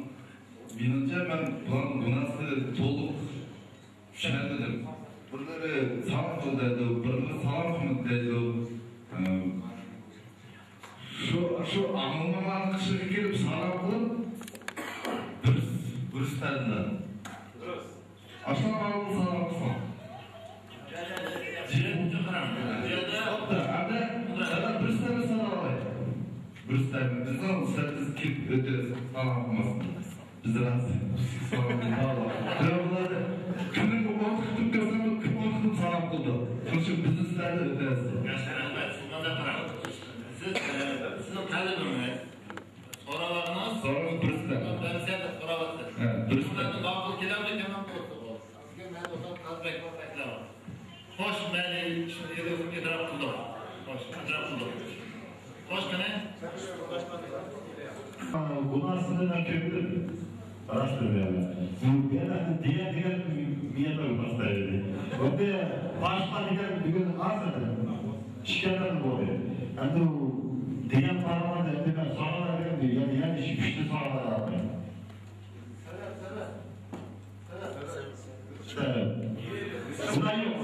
مېنىڭچە، مەن بۇلارنىڭ گۇناھسىنى تولۇق چۈشەنمىدىم. بىرلىرى سالام قىل دەيدۇ، بىرلىرى سالام قىلمىدى دەيدۇ. ئە، شۇ، شۇ ئاڭلىمىغان قىشىغا كېلىپ سالام قىلىپ، بىر، بىر سەدىلەر. ئاشۇ ئاڭلىمىغان سالام قىلساڭ. توختاڭ، ئەمدى، ئەمدى بىر سەدە سالام قىلاي. بىر سەدە، بىزنىڭ سەدىمىز كېلىپ ئۆتىدۇ، سالام قىلماستىن. بىز راست. سالام قىلىڭلار. بىراق بۇلار كۈنىگە ئون قېتىم كۆرسەم، كۈن ئون قېتىم سالام قىلىدۇ. شۇنىڭ ئۈچۈن بىزنى سىلەردىن ئۆتەسىز. ياخشى، رەھمەت. سىز ماڭا قاراڭ. سىز، ئە، سىزنىڭ تەلىپىڭىز. سوراۋاتىڭىز. سوراۋاتىڭىز، بىر سەدە. بەرسەم دەپ سوراۋاتىسىز. ھە، بىر سەدە. ماقۇل كېلەمدۇ، كېلمەمدۇ؟ بىزگە مەن بولسام قازبەك بولۇپ ئەكلەۋاتىمەن. خوش، مەيلى، شۇ ئېلىپ ئېتىراپ قىلدۇق. خوش، ئېتىراپ قىلدۇق. خوش، قېنى؟ گۇناھسىنى مەن كۆرمىدىم. راست دېمەيمەن. يەنە دېگەن، دېگەن مىيەتلەر بولماس دەيدۇ. ئەمدى باشقا دېگەن بۈگۈن ئاز ئىدى. ئىككى ئادەم بولدى. ئەمدى دېگەن پارىڭلاردا ئەمدى مەن سوراۋاتىمەن دېگەن، يەنە، يەنە ئۈچ، ئۈچنى سوراۋاتىمەن. سەۋەب. سەۋەب. بۇنداق يوق.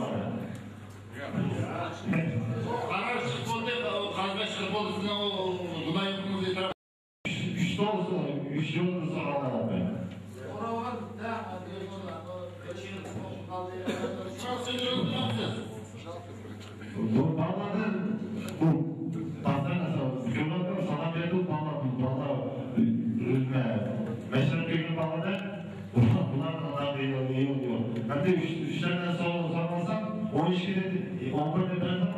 قارار چىقىپ بولدى، قازا چىقىپ بولدى، سىزنىڭ ئۇ، ئۇ، بۇنداق يوقىڭىزنى ئېتىراپ. ئۈچ، ئۈچ توغرىسى، ئۈچ يولنى سوراۋاتىمەن. بۇ بالىلارنى، بۇ پاستا سالام بەردى، بۇ بالىلار، بۇ بالىلار، مەشرەپ كەلگەن بالىلار، بۇلار، بۇلارنىڭ يولى يوق. ھەتتا ئۈچ، ئۈچلەردىن سوراپ، سوراپ ئالسام، ئون ئىككىدىن، ئون بىردىن بەردىم.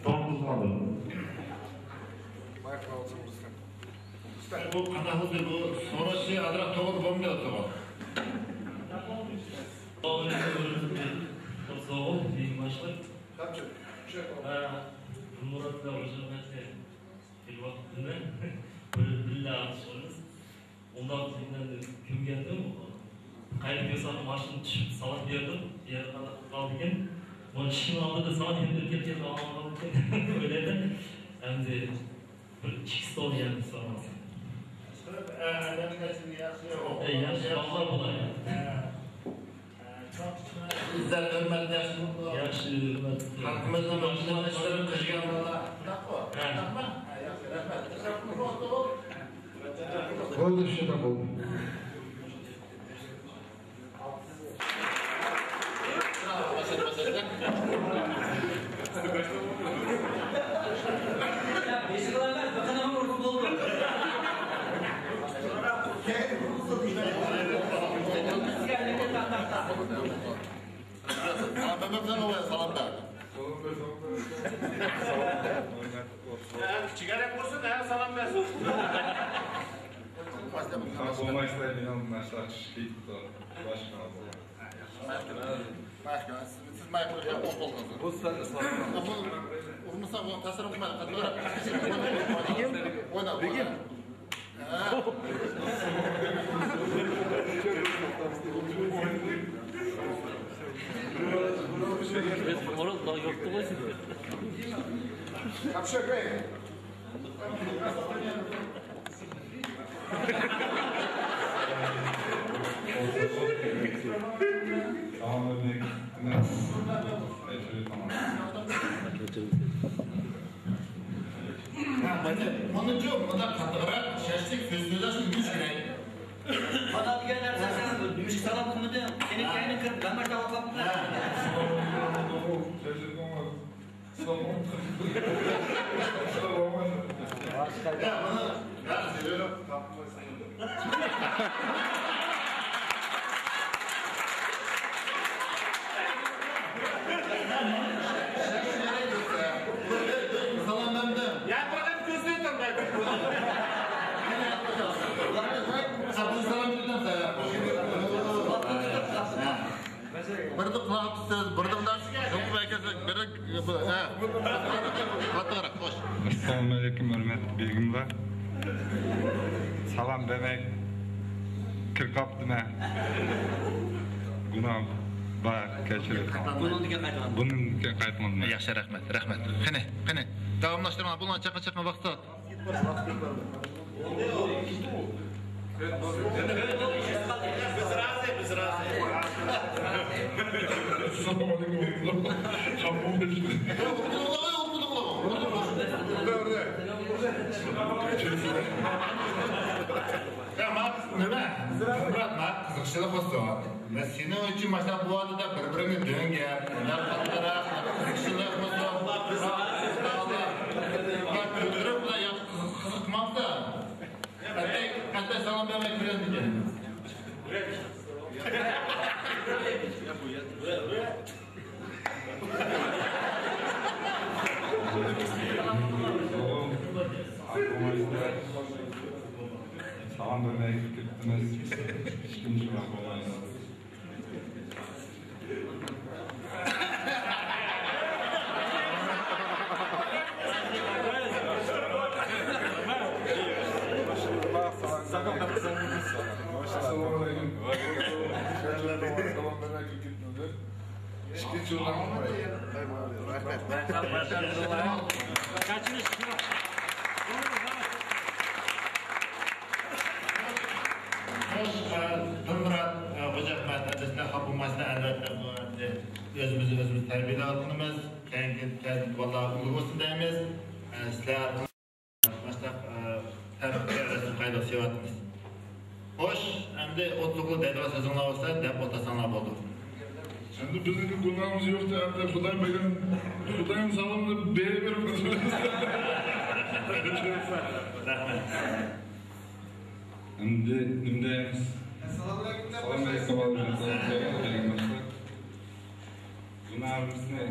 توغرا قىلدىڭىز. بۇ قانداق بولدى؟ بۇ سوراشى ئازراق توغرا بولمىدى، توغرا. ساغ بولۇڭ، ساغ بولۇڭ، مېنىڭ باشلىق. ھە، مۇرات بىلەن ئوشۇرمەتنى بىر ۋاقىت بىلمەن. بىر، بىللە ئاتۇشقىنىمىز. ئۇنداق كىمگەندىم؟ قايتىپ كەلسەم ماشىنا چۈشۈپ ساۋات بەردىم. يەنە قانداق قىلىپ قالدىكىن؟ مانا ئىشىكنىڭ ئالدىدا ساۋات يەنە ئۆتكەن كېلىپ قالغان قالدىكىن. ئۆيلەردە ئەمدى بىر ئىككى ستول يەنە سورىماسا. ئە، ئادەملەر ياخشى. ئە، ياخشى، بالىلار بۇلار. ئە، ئە، چوڭ-كىچىكلەر، ئىززەت، ھۆرمەت، ياخشى. ياخشى، ھۆرمەت. خەلقىمىزنىڭ مۇھىم ئىشلىرىنى قىلغان بالىلار. شۇنداقمۇ؟ ھە. شۇنداقمۇ؟ ھە، ياخشى، رەھمەت. بولدى، شۇنداق بولدى. سالام بەرمەپسەن، سالام بەر. سالام بەر، سالام بەر. سالام بەر. ھە، كىچىكرەك بولسۇن، ھە، سالام بەرسۇن. بولمايسىلەر، مېنىڭ ماشىنا چۈشۈپ كېتىپتۇ. باشقا. باشقا، سىز، سىز مايكروفون قويۇپ بولدىڭىز. بۇ سىلەر ئىسلام. بۇ ئۇرمىسا، بۇ تەسىر قىلمايدۇ. قاتتىقراق. بېگىم، ئوينا، بېگىم. ئوينا. Biz orada yoktu mu şimdi? مانا، مانا شۇ، مۇنداق قاتتىقراق، شاشلىق سۆز سۆزلەشنى بىلىش كېرەك. مانا دېگەن نەرسە، سەن نېمىشقا سالام قىلمىدىڭ؟ سېنىڭ كەينىڭ كىرىپ، دەماش تاۋۇپ قاپتۇ. ھە. يا، مانا، يا، سېلىنىپ. سالام بەردىم. يا، بىر قېتىم كۆزىنى تۇرماي. سالام بەردىم. بىردە قۇلاق تۇتسىز، بىردە مۇنداق يۇقۇپ ئەكەلسەك، بىردە، ھە. قاتتىقراق، خوش. ئەسسالامۇئەلەيكۇم، ھۆرمەتلىك بېگىملار. سالام بەرمەي كىرىپ قاپتىمەن. گۇناھ بار، كەچۈرۈڭ. بۇنىڭدىن كېيىن قايتماڭ. بۇنىڭدىن كېيىن قايتماڭ. ياخشى، رەھمەت، رەھمەت. قېنى، قېنى. داۋاملاشتۇرما، بۇلار چاققان-چاققان ۋاقىت. بىز رازى، بىز رازى. يا، ما، نېمە؟ مۇرات، ما، قىزىقچىلىق بولسۇن. مەن سېنىڭ ئۈچۈن ماشۇنداق بولۇۋاتىدۇ دەپ بىر-بىرىڭگە دۆڭگەپ، مۇنداق قاتتىقراق، قىزىقچىلىق بولسۇن. كۆتۈرۈپ، ياخشى قىزىق-، قىزىقمامسەن؟ ئەتە، ئەتە سالام بەرمەي كىرەمدىكىن. سالام بەرمەي كىرىپ كېتىپتىمىز. ئىككىنچى بولمايسىز. ئەسسالامۇئەلەيكۇم. ئىككىنچى ئورۇن. رەھمەت. خوش، ئە، دىلمۇرات، ئە، خوجاھمەت، ئەمدى سىلەر خاپا بولمايسىلەر، ئەلۋەتتە، بۇ ئەمدى ئۆزىمىزنى ئۆزىمىز تەربىيەلەۋاتقىنىمىز، كەينىكى، كەينىكى بالىلار ئۈلگە بولسۇن دەيمىز. ئە، سىلەر ماشۇنداق، ئە، تەرتىپكە ئەۋەتسۇن، قايدا سېۋەتىمىز. خوش، ئەمدى ئوتتۇرىغا دەيدىغان سۆزۈڭلار بولسا دەپ ئولتۇرساڭلار بولىدۇ. ئەمدى بىزنىڭكى گۇناھىمىز يوق، ئەمدى خۇدايىم بەرگەن، خۇدايىم سالامنى بېرىۋېرىپ ئۆتىمىز. رەھمەت. ئەمدى نېمە دەيمىز؟ ئەسسالامۇئەلەيكۇم دەپ باشلايسىز. ئەسسالامۇئەلەيكۇم. گۇناھىمىزنى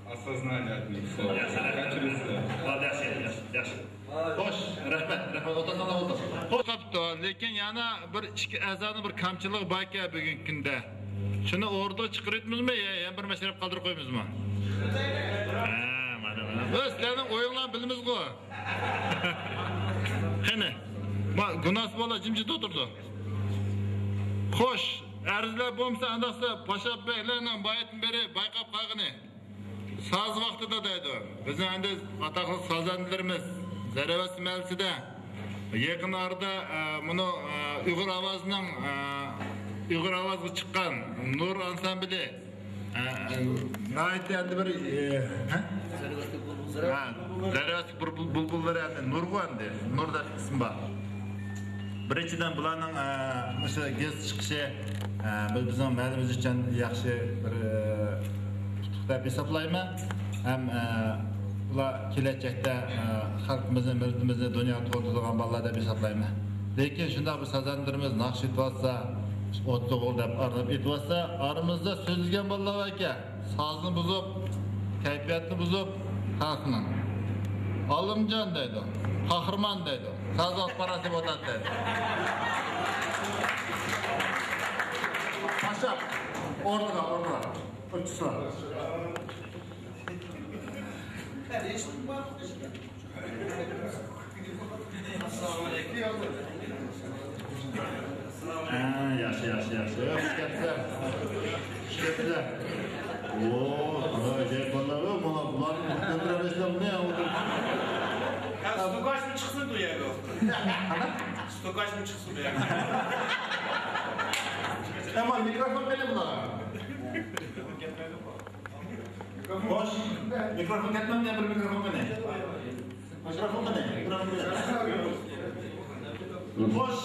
ئاساسنى ئاجراتمايمىز. ياخشى، رەھمەت. كەچۈرۈڭلار. ياخشى، ياخشى، ياخشى. خوش، رەھمەت، رەھمەت، ئولتۇرساڭلار ئولتۇرسۇڭ. خوش قاپتۇ، لېكىن يەنە بىر ئىككى ئەزانىڭ بىر كەمچىلىكى باركەن بۈگۈنكى كۈندە. شۇنى ئوردىغا چىقىرىۋېتىمىزمۇ يا يەنە بىر مەشرەپ قالدۇرۇپ قويىمىزمۇ؟ ھە، مانا، مانا. بىز سىلەرنىڭ ئويۇڭلارنى بىلىمىزغۇ. قېنى، ما، گۇناھسىز بالا جىمجىت ئولتۇرىدۇ. خوش، ئەرزلەر بولمىسا ئانداقسا پاشا بەگلەرنىڭ بايىتىن بېرى بايقاپ قالغىنى. ساز ۋاقتىدا دەيدۇ. بىزنىڭ ئەمدى ئاتاقلىق سازەندىلىرىمىز زەرەۋەتسى مەھەللىسىدە يېقىن ئارىدا، ئە، مۇنۇ، ئە، ئۇيغۇر ئاۋازىنىڭ، ئە، ئۇيغۇر ئاۋازىغا چىققان نۇر ئانسامبىلى، ئە، ئە، ناھايىتى ئەمدى بىر، ئە، ھە؟ ھە، دەرياسى بۇلبۇللىرى ئەمدى نۇرغۇ ئەمدى. نۇر دەپ ئىسمى بار. بىرىنچىدىن، بۇلارنىڭ، ئە، مۇشۇ گېزىت چىقىشى، ئە، بىز، بىزنىڭ مەھەللىمىز ئۈچۈن ياخشى بىر، ئە، ئۇتۇق دەپ ھېسابلايمەن. ھەم، ئە، بۇلار كېلەچەكتە، ئە، خەلقىمىزنى، مىللىتىمىزنى دۇنياغا تونۇتىدىغان بالىلار دەپ ھېسابلايمەن. لېكىن شۇنداق بىر سازەندىلىرىمىز ناخشا ئېيتىۋاتسا، ئوتلۇق دەپ ئارىلاپ ئېيتىۋاتسا، ئارىمىزدا سۆزلىگەن بالىلار باركەن. سازنى بۇزۇپ، كەيپىياتنى بۇزۇپ، خەلقنىڭ «ئالىمجان» دەيدۇ، «قەھرىمان» دەيدۇ، سازغا پاراسى بولاتتى دەيدۇ. پاشا، ئورنىغا، ئورنىغا. ئوتتۇرىسىغا. ھە، ياخشى، ياخشى، ياخشى. خۇش كەپسىلەر. خۇش كەپسىلەر. ئو، قانداق ئەجەيىپ بالىلار، مانا بۇلارنى كۆتۈرەلەيسىلەر، بۇنى ئاڭلىتىپ. ھە، ستۇكاچمۇ چىقسۇن بۇ يەرگە. ستۇكاچمۇ چىقسۇن بۇ يەرگە. ئەمما مىكروفون قېنى بۇلار؟ خوش، مىكروفون كەتمەمدۇ؟ بىر مىكروفون قېنى؟ مىكروفون قېنى؟ مىكروفون قېنى؟ خوش.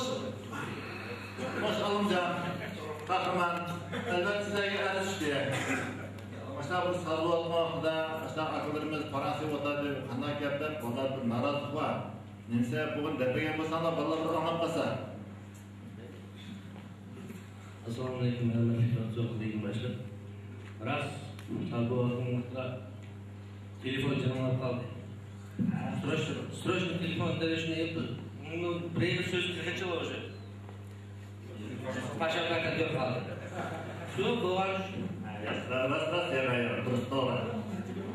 خوش، ئالىمجان، قەھرىمان. ئەلۋەتتە، سىزلەرگە ئەرز چۈشتى. ماشۇنداق بىر ساز بولۇۋاتقان ۋاقتىدا، ماشۇنداق ئاكىلىرىمىز پاراڭ سېلىۋاتاتتى، قانداق گەپ دەپ، بالىلار بىر نارازىلىق بار. نېمە سەۋەب بولغىنىنى دەپ بەرگەن بولساڭلار، بالىلار بىر ئاڭلاپ قالسا. ئەسسالامۇئەلەيكۇم، ھۆرمەتلىك دوستلۇق دېگەن باشلىق. راست، ساز بولۇۋاتقان ۋاقىتتا تېلېفون جىرىڭلاپ قالدى. سرочно، سرочно تېلېفون دەپ شۇنى ئېيتىپ، ئۇنىڭ بىرەر سۆزى قىلغىچە بولۇشى. پاشا پەقەت يوق قالدى. شۇ بولغان. راست، راست، ياق، ياق، دۇرۇس، توغرا.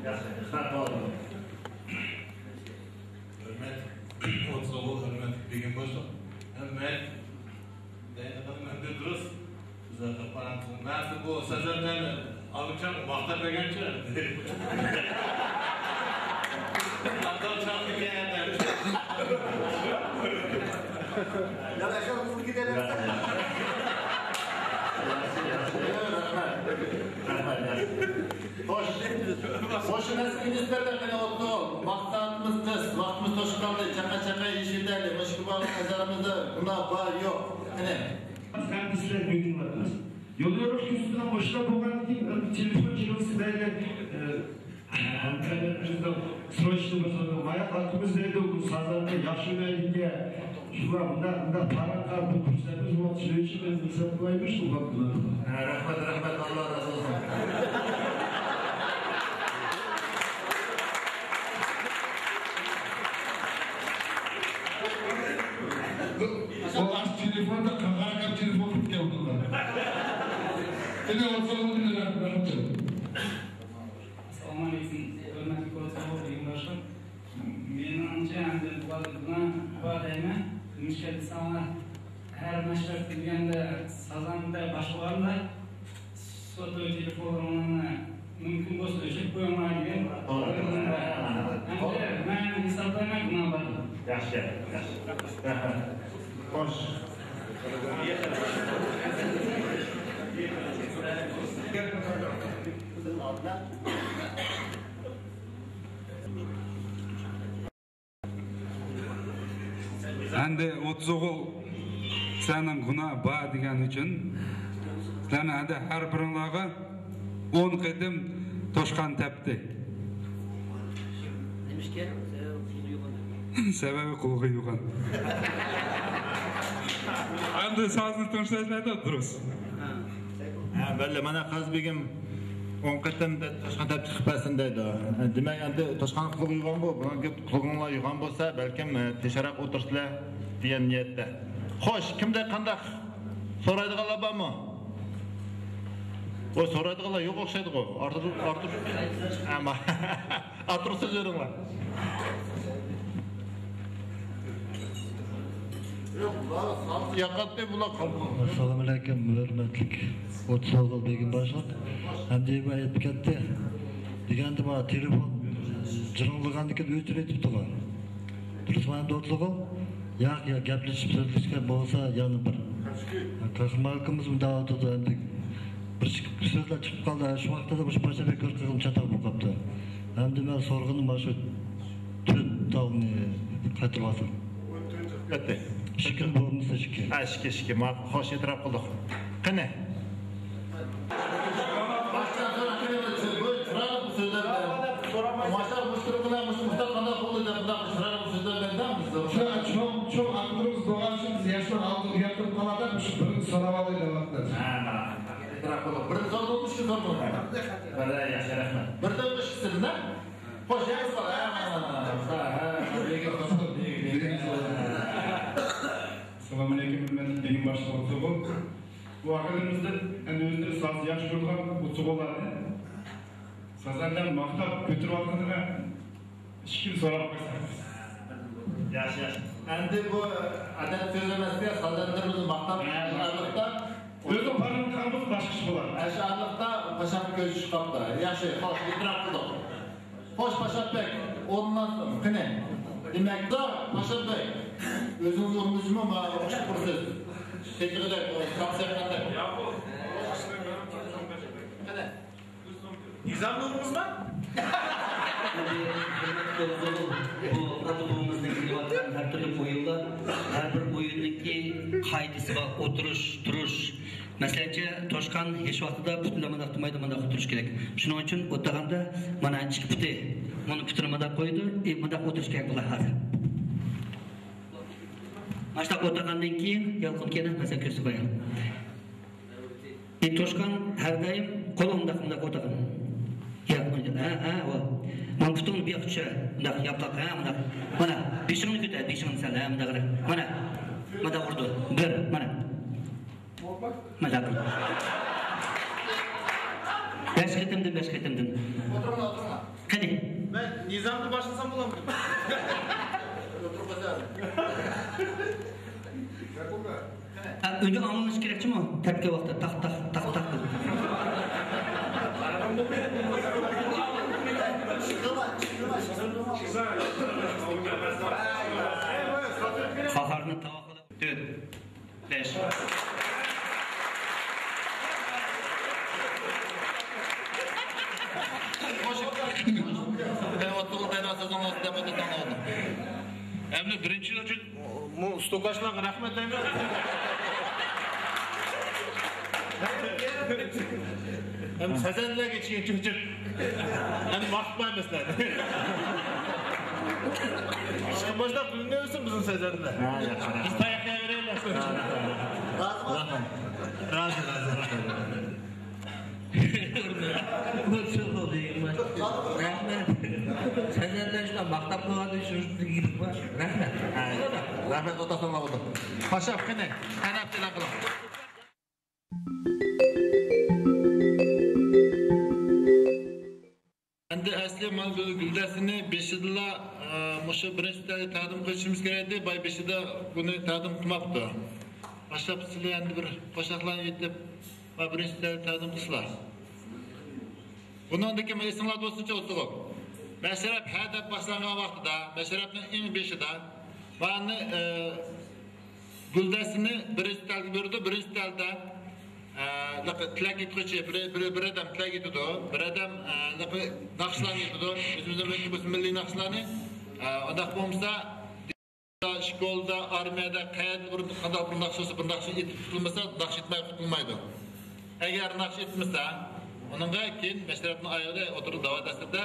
ياخشى، ساق بولدۇم. ھۆرمەت، ئوتسوغۇل ھۆرمەتلىك بېگىم باشلىق. ھەممە دەيدىغىنىم ئەمدى دۇرۇس. بىز ھەققە پاراڭ قىلىپ، مەن بۇ سەزەنلەرنى ئالىمجان ماختاپ بەرگەنچە. ئادام چاقتىكەن دەپ. يا، يا، يا. رەھمەت. رەھمەت، رەھمەت. خوش. خوش، نەسىب نىسبەتلەر قېنى ئوتتۇرۇغۇل. ۋاقىت سائىتىمىز تەس، ۋاقتىمىز توشۇپ قالدى. چاقا-چاقا يېشىلدەيلى. مۇشۇ كىبار ئەزالىرىمىزدا گۇناھ بار، يوق. قېنى. سەن بىزلەر بۈگۈن ۋەتمەس. يول يورۇق كۆرسىتىدىغان مۇشۇلار بولغاندىن كېيىن، تېلېفون جىرىلدىسى مەيلى، ئە، ئىنتېرنېتىمىزدە سرочно بىر سودا. ماياق ئاكىمىز دەيدۇ، بۇ سازلارنى ياخشى ئوينايدىكەن. شۇڭا مۇنداق، مۇنداق پاراڭغا بۇ پۇرسەتنى بۇ ۋاقىت شۇنىڭ ئۈچۈن بىز ھېسابلايمىز شۇ ۋاقىتتا. ھە، رەھمەت، رەھمەت، ئاللا رازى بولسۇن. ئۇ ئاشۇ تېلېفوندا قاقاراق تېلېفون قىلىپ كەلدىڭلار. ئەمدى ئوتساڭلار بىلەن رەھمەت. ئەسسالامۇئەلەيكۇم، ھۆرمەتلىك ئوتساڭلار دېگەن باشلىق. مېنىڭچە، ئەمدى بۇلار گۇناھ بار دەيمەن. نېمىشقا دېسەڭلار، ھەر مەشرەپ كىرگەندە، سازاندە باشقىلاردا سوتو تېلېفونلىرىڭلارنى مۇمكىن بولسا ئۆچۈرۈپ قويۇڭلار دېگەن. ئەمدى مەن ھېسابلايمەن گۇناھ بار. ياخشى، ياخشى. خوش. ئەمدى ئوتتۇز ئوغۇل سەننىڭ گۇناھ بار دېگەن ئۈچۈن سەن ئەمدى ھەر بىرىڭلارغا ئون قېتىم توشقان تەپتى. نېمىشقا؟ سەۋەبى قۇلىقى يوغان. سەۋەبى قۇلىقى يوغان. ئەمدى سازنى تونۇشلايسىلەر دۇرۇس. ھە، بەللى، مانا قازى بېگىم ئون قېتىم توشقان تەپتى قىلىپ بەرسۇن دەيدۇ. دېمەك، ئەمدى توشقان قۇلىقى يوغان بۇ. بۇنىڭ قۇلىقىڭلار يوغان بولسا، بەلكىم، ئە، تېشراق ئولتۇرسىلەر دېگەن نىيەتتە. خوش، كىمدە قانداق سورايدىغانلار بارمۇ؟ ئۇ سورايدىغانلار يوق ئوخشايدىغۇ. ئارتۇر، ئارتۇر. ئەمما ئارتۇر سۆزلىرىڭلار. ياقاتتى بۇلار قالمىغان. ئەسسالامۇئەلەيكۇم، ھۆرمەتلىك ئوتتۇز ئوغۇل بېگىم باشلىق. ھەمدە ئېيتىپ كەتتى. دېگەندە ما تېلېفون جىرىڭلىغاندىكىن ئۆچۈرۈۋېتىپتىغۇ. دۇرۇسمۇ ئەمدى ئوتتۇز ئوغۇل؟ ياق، ياق، گەپلىشىپ سۆزلەشكەن بولسا يەنە بىر. قەھرىمان ئاكىمىز مۇنداق ئوتتۇرىدۇ، ئەمدى بىر ئىككى سۆزلەر چىقىپ قالدى. شۇ ۋاقىتتا مۇشۇ پاشا بەگ كۆرۈپ قېلىپ چاتاق بولۇپ قاپتۇ. ئەمدى مەن سورىغىنىم مانا شۇ تۆت تالنى قايتۇرۇۋاتىمەن. ئىككى بولمىسا ئىككى. ھە، ئىككى، ئىككى. ماقۇل، خوش، ئېتىراپ قىلدۇق. قېنى؟ باشتىن سورا قېنى، بۇ چىرايلىق سۆزلەر بىلەن. ماشا مۇشۇ قىلىپ مۇشۇ مۇشتاق قانداق بولدى دەپ، بۇنداق چىرايلىق سۆزلەر بىلەن دەڭ بىز. شۇ چوڭ، چوڭ ئاكىلىرىمىز بولغان ئۈچۈن بىز ياشلار ئالدىدا ئۇياتتۇرۇپ قالار دەپ، مۇشۇ بىرىنچى سوراۋالىيلى دەۋاتىمىز. ھە، مانا. ئېتىراپ قىلدۇق. بىرىنچى سورىدىڭمۇ، ئىككىنچى سورىدىڭمۇ؟ بىر، ياخشى، رەھمەت. بىردىن ئىككىسىدىن، ھە؟ خوش، ياخشى بولا. ھە، مانا، مانا، مانا. ھە، ھە، ھە، ھە. ئەسسالامۇ ئەلەيكۇم، ھۆرمەتلىك دىنىي باشلىق ئوتتۇرىغۇ. بۇ ئاكىلىرىمىزدىن ئەمدى ئۆزلىرى ساز ياخشى كۆرىدىغان ئوتتۇرىغۇلارنى سازەندە ماختاپ كۆتۈرۈۋاتقىنىغا ئىككىنى سوراپ قويساڭىز. ياخشى، ياخشى. ئەمدى بۇ ئادەت سۆز ئەمەسكەن، سازەندىمىزنى ماختاپ، ھە، شۇ ئارىلىقتا ئۆزى پارلىمېنت قىلغان بولسا باشقا ئىش بولار. ھە، شۇ ئارىلىقتا پاشاپنى كۆزى چىقىپتۇ. ياخشى، خوش، ئېتىراپ قىلدۇق. خوش، پاشاپ بەگ، ئورۇنلاشسۇن، قېنى. دېمەك، پاشاپ بەگ، ئۆزىڭىز ئورۇنلىشىمۇ، مانا ئوخشىتىپ قويىسىز. تېگىدەك، ئۇ كاپسەكەندەك. قېنى. نىزام نۇرىڭىزمۇ؟ بۇ ئاتا بوۋىمىزدىن كېلىۋاتقان ھەر تۈرلۈك ئويۇنلار، ھەر بىر ئويۇننىڭكى قائىدىسى بار، ئولتۇرۇش، تۇرۇش. مەسىلەنچە، توشقان ھېچ ۋاقتىدا پۇتىنى مۇنداق تۇرمايدۇ، مۇنداق تۇرۇش كېرەك. شۇنىڭ ئۈچۈن ئولتۇرغاندا مانا ئىككى پۇتى، مانا پۇتىنى مۇنداق قويىدۇ، ئى، مۇنداق ئولتۇرۇش كېرەك بۇلار ھازىر. مانا شۇنداق ئولتۇرغاندىن كېيىن يالقۇن كېيىن مەسىلەن كۆرسىتىپ قوياي. ئى، توشقان ھەر دائىم قولۇڭ مۇنداق، مۇنداق ئولتۇرغىن. ياق، مۇنداق، ھە، ھە، ئۇ. مانا پۇتۇڭنى بۇ ياققا چۈشۈر. مۇنداق ياپلاق، ھە، مۇنداق. مانا بېشىڭنى كۆتەر، بېشىڭنى سەل، ھە، مۇنداق قىلىپ. مانا، مۇنداق ئۇرىدۇ. بىر، مانا. مانا. بەش قېتىمدىن، بەش قېتىمدىن. ئولتۇرۇڭلار، ئولتۇرۇڭلار. قېنى؟ مەن نىزامنى باشلىسام بولامدۇ؟ ئولتۇرۇپ قالسا. ھە، ئۈنى ئاڭلىنىشى كېرەك جۇمۇ. تەپكەن ۋاقىتتا تاق، تاق، تاق، تاق دەپ. قاھارنى تاۋاقلاپ. تۆت، بەش. خوش. مەن ئوتتۇرىغا دەيدىغان سۆزۈڭ بولسا دەپ ئۆتۈپ ماڭدىم. ئەمدى بىرىنچى ئۈچۈن مۇ-، ئۇستىكاشلارغا رەھمەت دەيمەن. ھەم سەزەنلەرگە چىقىپ چىقىپ ھەم ماختىمايمىز سىلەرنى. ئىشقىلىپ باشلاپ بىلىنمەيۋاتسۇن بىزنىڭ سەزەنلەر. ھە، ياخشى. بىز تاياق يەۋېرەيلى. رازى، رازى، رازى. رەھمەت. سەزەنلەر شۇنداق ماختاپ قويغاندىن شۇ يىگىت بار. رەھمەت. ھە، رەھمەت، ئولتۇرساڭلار بولدى. پاشا، قېنى، تەنەپ ئېلان قىلىڭ. ئەمدى ئەسلى مانا بۇ گۈلدەستىنى بېشىدىلا، ئە، مۇشۇ بىرىنچى ئۈستەلگە تەقدىم قىلىشىمىز كېرەك ئىدى. بايا بېشىدا بۇنى تەقدىم قىلماپتۇ. باشلاپ سىلەر ئەمدى بىر قوشاقلارنى ئېيتىپ، مانا بىرىنچى ئۈستەلگە تەقدىم قىلسىلا. بۇنىڭدىكى مەن ئېسىڭلاردا بولسۇنچە ئوتتۇرىغۇ. مەشرەپ ھە دەپ باشلانغان ۋاقتىدا، مەشرەپنىڭ ئەڭ بېشىدا مانا، ئە، گۈلدەستىنى بىرىنچى تەلگە بېرىدۇ، بىرىنچى تەلدە، ئە، لىقى تىلەك ئېيتقۇچى، بىر، بىر، بىر ئادەم تىلەك ئېيتىدۇ، بىر ئادەم، ئە، لىقى ناخشىلارنى ئېيتىدۇ، ئۆزىمىزنىڭ مىللىي، مىللىي ناخشىلارنى، ئە، ئۇنداق بولمىسا، ئىشكولدا، ئارمىيەدە، قەيەردە بىر قانداق بىر ناخشا بولسا، بىر ناخشا ئېيتىپ قۇتۇلمىسا، ناخشا ئېيتماي قۇتۇلمايدۇ. ئەگەر ناخشا ئېيتمىسا، ئۇنىڭغا كېيىن مەشرەپنىڭ ئايىغىدا ئوتتۇرىدا داۋا دەستىدە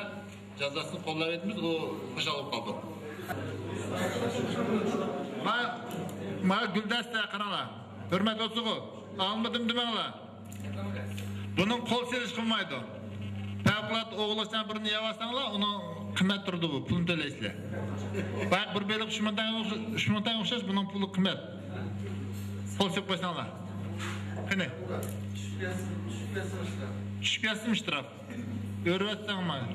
جازاسىنى قوللاۋېتىمىز، ئۇ خۇشال بولۇپ قالىدۇ. ما، ما گۈلدەستە قاراڭلار. ھۆرمەت ئوتتۇرىغۇ. ئاڭلىمىدىم دېمەڭلار. بۇنىڭ قول سېلىش قىلمايدۇ. پەۋقۇلئاددە ئوغۇللۇقچان بىرنى يەۋالساڭلار، ئۇنىڭ قىممەت تۇرىدۇ بۇ، پۇلنى تۆلەيسىلەر. باياقى بىر بېلىق ئۈچ مىڭ تەڭگە ئوخشاش، ئۈچ مىڭ تەڭگە ئوخشاش، بۇنىڭ پۇلى قىممەت. قول سېلىپ قويساڭلار. قېنى؟ چۈشۈپ ياتسىمۇ ئىشتىراپ. ئۆرۈۋەتسەڭ مانا.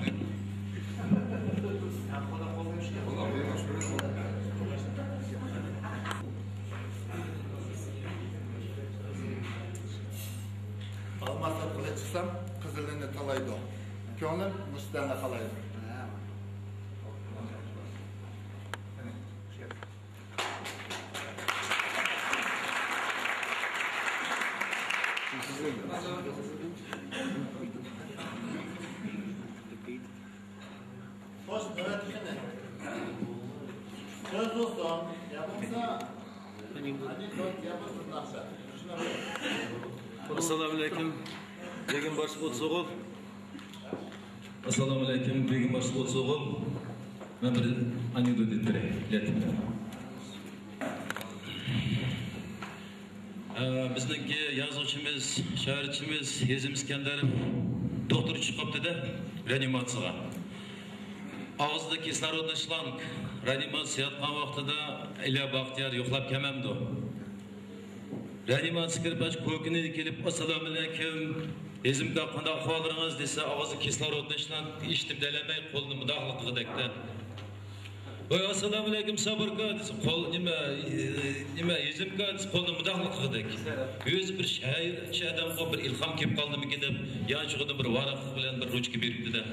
ئالماس قىلىپ چىقسام، قىزىلىنى تالايدۇ. كۆڭلۈم مۇشۇ دەمدە قالايدۇ. سۆز بولسۇن، يا بولمىسا ئانېكدوت، يا بولمىسا ناخشا. ئەسسالامۇ ئەلەيكۇم. بېگىم باشلىق ئوتسوغۇل. ئەسسالامۇ ئەلەيكۇم، بېگىم باشلىق ئوتسوغۇل. مەن بىر ئانېكدوت ئېيتىپ بېرەي. ئە، بىزنىڭكى يازغۇچىمىز، شائىرچىمىز ھېزىم ئىسكەندەر دوختۇر چۈشۈپ قاپتۇ-دە، رېئانىماتسىيىغا. ئاغزىدا كىسلارودنىي شلانگ، رېئانىماتسىيە ياتقان ۋاقتىدا ئىليا باختىيار يوقلاپ كەلمەمدۇ؟ رېئانىماتسىيىگە كىرىپ، ئاشۇ كوكىنى كېلىپ، ئەسسالامۇ ئەلەيكۇم، ھېزىمكا، قانداق ئەھۋاللىرىڭىز دېسە، ئاغزىدا كىسلارودنىي شلانگ، ھېچنېمە دېيەلمەي، قولىنى مۇنداقلا قىلغۇدەكتە. ۋاي، ئەسسالامۇ ئەلەيكۇم، سابىركا دېسە، قول، نېمە، نېمە، ھېزىمكا دېسە، قولىنى مۇنداقلا قىلغۇدەك. ئۆزى بىر شائىرچە ئادەمغۇ، بىر ئىلھام كېلىپ قالدىمىكىن دەپ، يانچۇقىدا بىر ۋاراق بىلەن بىر رۇچكا بېرىپتۇ-دە.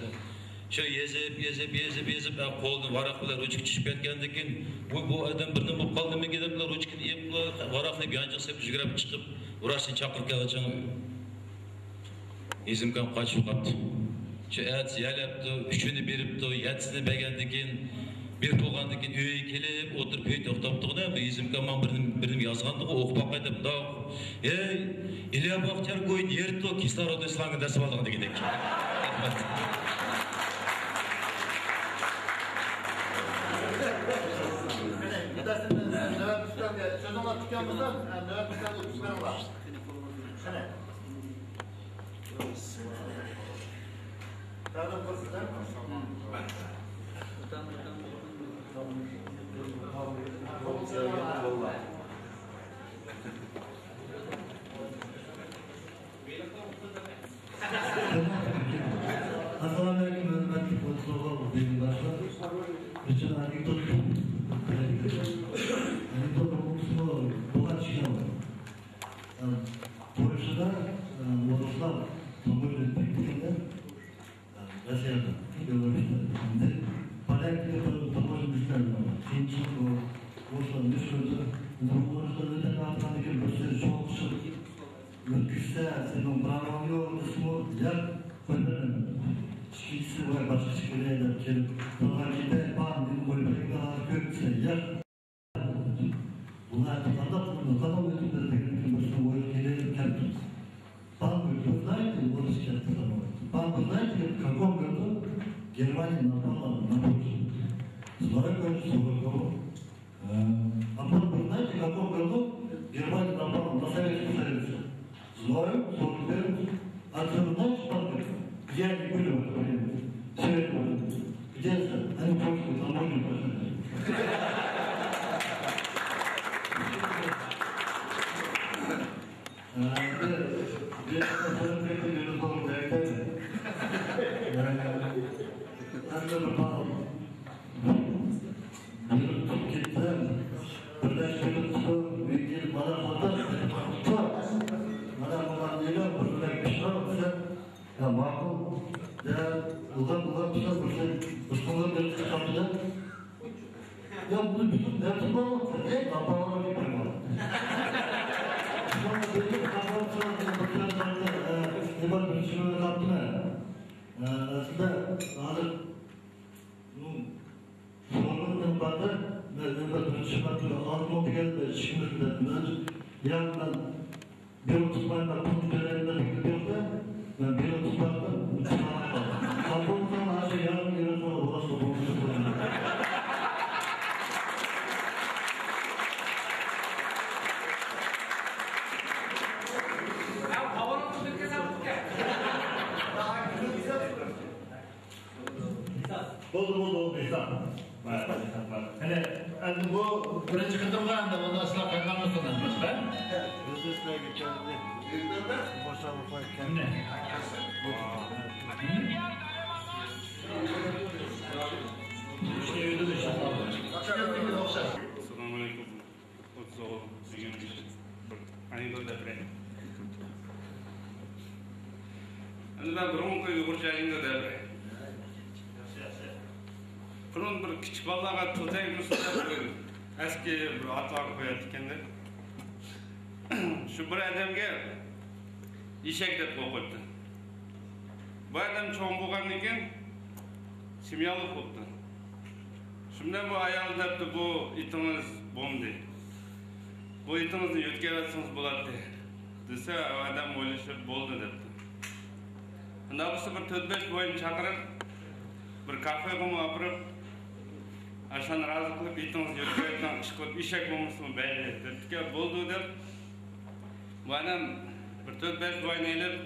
شۇ يېزىپ، يېزىپ، يېزىپ، يېزىپ، ئە، قولىدىن ۋاراق بىلەن رۇچكا چۈشۈپ كەتكەندىكىن، ۋۇ، بۇ ئادەم بىر نېمە بولۇپ قالدىمىكىن دەپلا رۇچكىنى ئېلىپلا، ۋاراقنى يانچۇققا سېلىپ يۈگۈرۈپ چىقىپ، ۋراچنى چاقىرىپ كەلگەچ، ھېزىمكام قاچىپ قاپتۇ. شۇ ئەتىسى يەلەپتۇ، ئۈچىنى بېرىپتۇ، يەتتىسىنى بەرگەندىكىن، بېرىپ بولغاندىكىن ئۆيگە كېلىپ ئولتۇرۇپ ئۆيدە توختاپتۇغۇ ئەمدى. ھېزىمكام ماڭا بىر نېمە، بىر نېمە يازغاندىغۇ، ئوقۇپ باقاي دەپ مۇنداق. ھەي، ئىليا باختىيار گويىنى يېرىپتۇ، كىسلارودنىي شلانگنى دەسسىۋالغان دېگۈدەك. سۆزۈڭلار پۈتكەن بولسا، نۆۋەت ئۈستەلگە ئۆتۈپ بېرىڭلار. قېنى. تەقدىم قىلسىز، ھە؟ ئەسسالامۇ ئەلەيكۇم، ھۆرمەتلىك ئوتسوغۇل بېگىم باشلىق. بىر ئانېكدوت. ئانېكدوت ئوقۇسىمۇ بولغان ئىشكەن. پولشىدا، ئە، ئورۇسلار تاموژنا ئۆتۈپ كەتكەندە، ئە، روسىيەدە، بېلارۇستا. ئەمدى پولاكنى تاموژنا ئۆتكۈزگەن. قىيىنچىلىق بۇ. ئورۇسلار نېمە قىلدى؟ ئورۇسلار ئۆتەلمەيۋاتقاندىكىن بىرسى چوڭ قىشىپ ئۆتكۈزسە، سېنىڭ پىراۋاڭ يوق دېسىمۇ، ياق، قويۇۋېرىمەن. ئىككىنچىسى، ۋاي، باشقىچە كېلەي دەپ كېلىپ، تۇرغان كېتەي، پام، مېنى قويۇپ بەرگىن، ھازىر كۆپ دېسە، ياق. بۇلار قانداق قىلىدۇ؟ قانداق ئۆتۈپ بېرىدىكىن بىرسىنىڭ ئويىغا كېلىپ كەپتۇ. Там, вы знаете, вот сейчас самое. Там, вы знаете, в каком году Германия напала на Польшу? Знаю, конечно, сорок втором. Э, А там, вы знаете, в каком году Германия напала на Советский Союз? Знаю, сорок первом. А ты знаешь, там, где они были в это время? Все это время. Где это? Они просто там были, проходили. Э, где, где это сорок первом году, где это? Э, это было. Бирок туруп кетти. Бир нече минут соң үйге келип, мана, фото, фото. Мана, мына неге бир эле пишу десе, я, макул. Я, улгап, улгап турса, бир сыйынып берип чыгып калды да. Я, бу бүтүн не турган? Эй, апалар деп койгон. Шуну берип, апалар турса, бир сөз айтты, э, не бар, бир сөз айтты. Э, сизде азыр Ну, сорғаннан барды, мен өмір бірінші мәртебе алдым ол дегенде ешкімге де мен, я, мен бюро tutmayman, pul төлейman degende, men bino tutmadim, tutmadim. Qoldan aşağı yarım yere sonra orası bulmuş. بولدى، بولدى، بولدى، ھېساب. قېنى، ئەمدى بۇ بىرىنچى قېتىمغا ئەمدى مۇنداق ئىشلار قايتۇرمىسۇن ئەمدى باشقا. ئۆزى سىلەرگە كەلدى. بوشاپ قويۇپ كەلدى. مىنە. ئەسسالامۇ ئەلەيكۇم. ئوتتۇز ئوغۇل سۆيگەن بىر ئانېكدوت دەپ بېرەي. ئەمدى مەن بۇرۇنقى ئۇيغۇرچە ئانېكدوت دەپ بېرەي. بۇرۇن بىر كىچىك بالىلارغا تىل تەگمىسۇن دەپ بىر ئەسكى بىر ئاتلارغا قوياتتىكەندە، شۇ بىر ئادەمگە ئېشەك دەپ قويۇپتۇ. بۇ ئادەم چوڭ بولغاندىن كېيىن سېميالىق بوپتۇ. شۇنداق بۇ ئايال دەپتۇ، بۇ ئېتىڭىز بولمىدى. بۇ ئېتىڭىزنى يۆتكەۋەتسىڭىز بولاتتى، دېسە، ئادەم ئويلىشىپ، بولدى دەپتۇ. ئۇنداق بولسا بىر تۆت-بەش بوۋاينى چاقىرىپ، بىر كافېغىمۇ ئاپىرىپ، ئاشۇنى رازى قىلىپ، ئېتىڭىزنى يۆتكەۋەتسەڭ، ئىشقىلىپ ئېشەك بولمىسىمۇ بەيلى دەپتىكەن، بولدى دەپ. بۇ ئادەم بىر تۆت-بەش بوۋاينى ئېلىپ،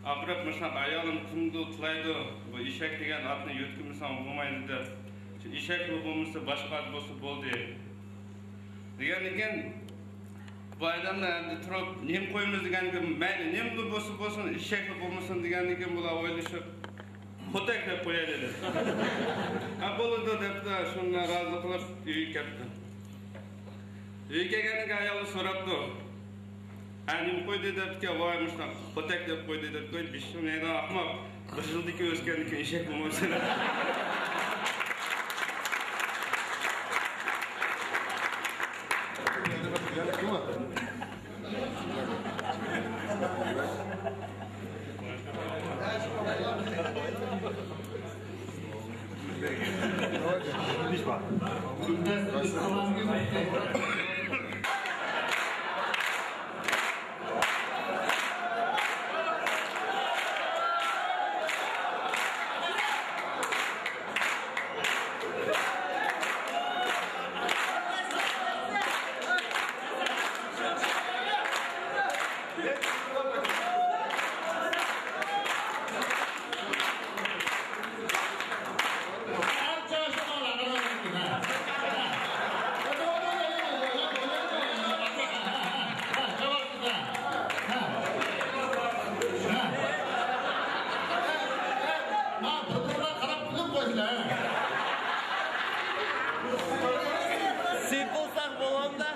ئاپىرىپ، مۇشۇنداق ئايالىم قىلمىدۇ، قىلايدۇ، بۇ ئېشەك دېگەن ئاتنى يۆتكىمىسەڭ بولمايدۇ دەپ، شۇ ئېشەكلا بولمىسا، باشقا ئات بولسا بولدى دېگەندىكىن، بۇ ئادەملەر ئەمدى تۇرۇپ، نېمە قويىمىز دېگەندىكىن، مەيلى، نېمىلا بولسا بولسۇن، ئېشەكلا بولمىسۇن دېگەندىكىن، بۇلار ئويلىشىپ، خوتەك دەپ قويايلى دېدى. ھە، بولىدۇ دەپتۇ، شۇنى رازى قىلىپ ئۆيگە كەپتۇ. ئۆيگە كەلگەندىن كېيىن ئايالى سوراپتۇ. ھە، نېمە قويدى دەپتىكەن، ۋاي مۇشۇنداق خوتەك دەپ قويدى دەپتۇ. بېشىڭ يەيدىغان ئەخمەق، بىر يىلدىن كېيىن ئۆسكەندىن كېيىن ئېشەك بولمامسەن. سېپىلساق بولامدا؟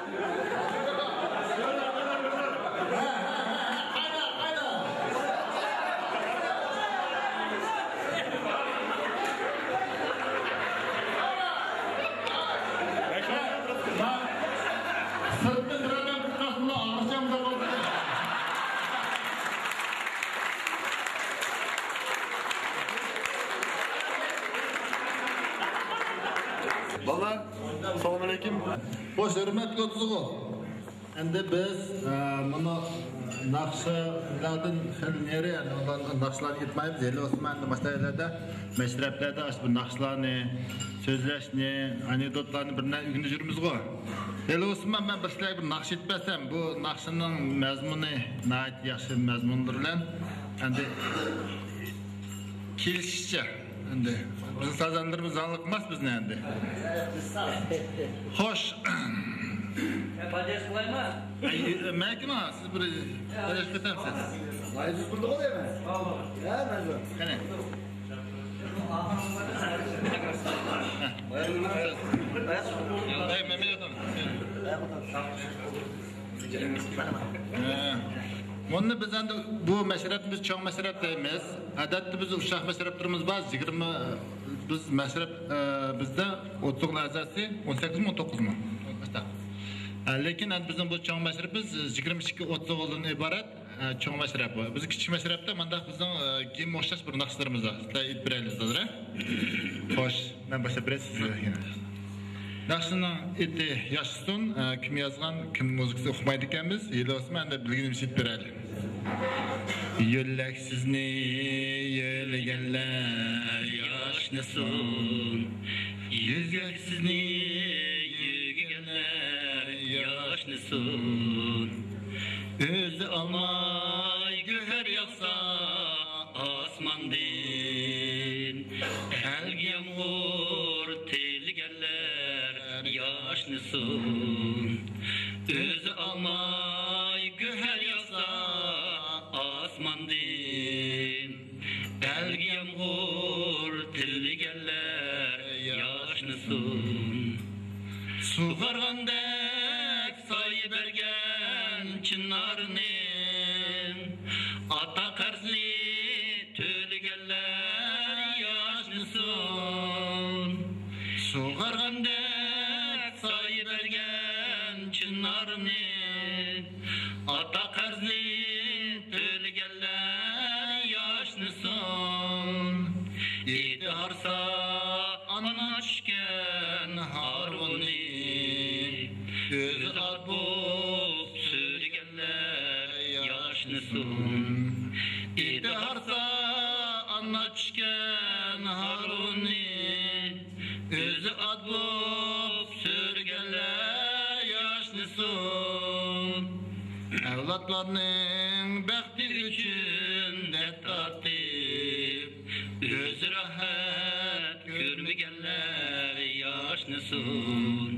سىرتتىن بىر ئادەم چىقماس، بۇلار ئاغرىشچان بولدى. بالىلار، ئەسسالامۇئەلەيكۇم. خوش، ھۆرمەتلىك ئوتتۇزغۇ. ئەمدى بىز، ئە، مۇنۇ ناخشىلاردىن خېلى نېرى، يەنى ئۇلار ناخشىلارنى ئېيتمايمىز. ھېلى بولسىمۇ ئەمدى مۇشۇ يەرلەردە مەشرەپلەردە ئاشۇ بىر ناخشىلارنى، سۆزلەشنى، ئانېكدوتلارنى بىر نەرسە ئۆگىنىپ يۈرىمىزغۇ. ھېلى بولسىمۇ مەن بىر سىلەرگە بىر ناخشا ئېيتىپ بەرسەم، بۇ ناخشىنىڭ مەزمۇنى ناھايىتى ياخشى مەزمۇنلىرى بىلەن ئەمدى كېلىشىشىچە. ئەمدى بىز سازەنلىرىمىز زاڭلىق ئەمەس بىزنى ئەمدى. خوش. پادىياش قىلايمۇ؟ مەنكىمۇ سىز بىر پادىياش كېتەمسىز؟ ۋايدۇز بىلدىغۇ دەيمەن. يا مەزۇر. قېنى. ھەي، مەمەت ئادام. ھە. بۇنى بىز ئەمدى بۇ مەشرەپنى بىز چوڭ مەشرەپ دەيمىز. ئادەتتە بىز ئۇششاق مەشرەپلىرىمىز بار. يىگىرمە، بىز مەشرەپ، ئە، بىزدە ئوتتۇز ئوغۇل ئەزاسى، ئون سەككىزمۇ، ئون توققۇزمۇ؟ ھە، لېكىن ئەمدى بىزنىڭ بۇ چوڭ مەشرىپىمىز يىگىرمە ئىككى، ئوتتۇز ئوغۇلدىن ئىبارەت، ئە، چوڭ مەشرەپ بۇ. بىز كىچىك مەشرەپتە مانداق بىزنىڭ، ئە، گىمگە ئوخشاش بىر ناخشىلىرىمىز بار. سىلەر ئېيتىپ بېرەيلى، ھازىر، ھە؟ خوش. مەن باشلاپ بېرەي سىزگە يەنە. ناخشىنىڭ ئېتى ياشىسۇن، ئە، كىم يازغان، كىم مۇزىكىسى ئۇقمايدىكەنمىز، ھېلى بولسىمۇ ئەمدى بىلگىنىمىزچە ئېيتىپ بېرەيلى. يۆلەك سىزنى يۆلىگەنلەر ياشنىسۇن، يۆلەك سىزنى يۆگىگەنلەر ياشنىسۇن. ئۆزى ئالماي گۆھەر ياغسا ئاسماندىن، ئەلگە يامغۇر تىلىگەنلەر ياشنىسۇن. ئۆزى ئالماي گۆھەر ياغسا ئاسماندىن، ئەلگە يامغۇر تىلىگەنلەر ياشنىسۇن. سۇغارغاندەك سايە بەرگەن چىنارنى، ئاتا قەرزنى تۆلىگەنلەر ياشنىسۇن. سۇغارغاندەك سايە بەرگەن چىنارنى، ئاتا قەرزنى تۆلىگەنلەر ياشنىسۇن. ئېتى ھارسا ئانا چۈشكە ياشنىسۇن. ئېتى ھارسا ئانا چۈشكەن ھارۇنى، ئۆزى ئات بوپ سۈرگەنلەر ياشنىسۇن. ئەۋلادلارنىڭ بەختى ئۈچۈن دەرد تارتىپ، ئۆزى راھەت كۆرمىگەنلەر ياشنىسۇن.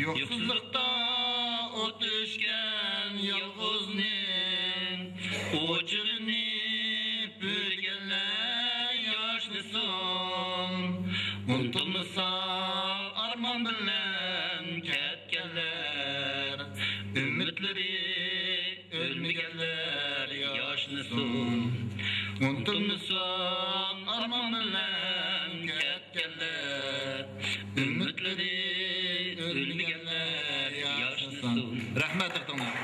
يوقسۇزلۇقتا ئوت ئۆچكەن يالغۇزنىڭ ئوچىقىنى بۆلگەنلەر ياشنىسۇن. ئۇنتۇلمىسا ئارمان بىلەن كەتكەنلەر، ئۈمىدلىرى ئۆلمىگەنلەر ياشنىسۇن. ئۇنتۇلمىسۇن ئارمان بىلەن كەتكەنلەر، ئۈمىدلىرى ئۆلمىگەنلەر ياشنىسۇن. رەھمەت، دىققىتىڭلار.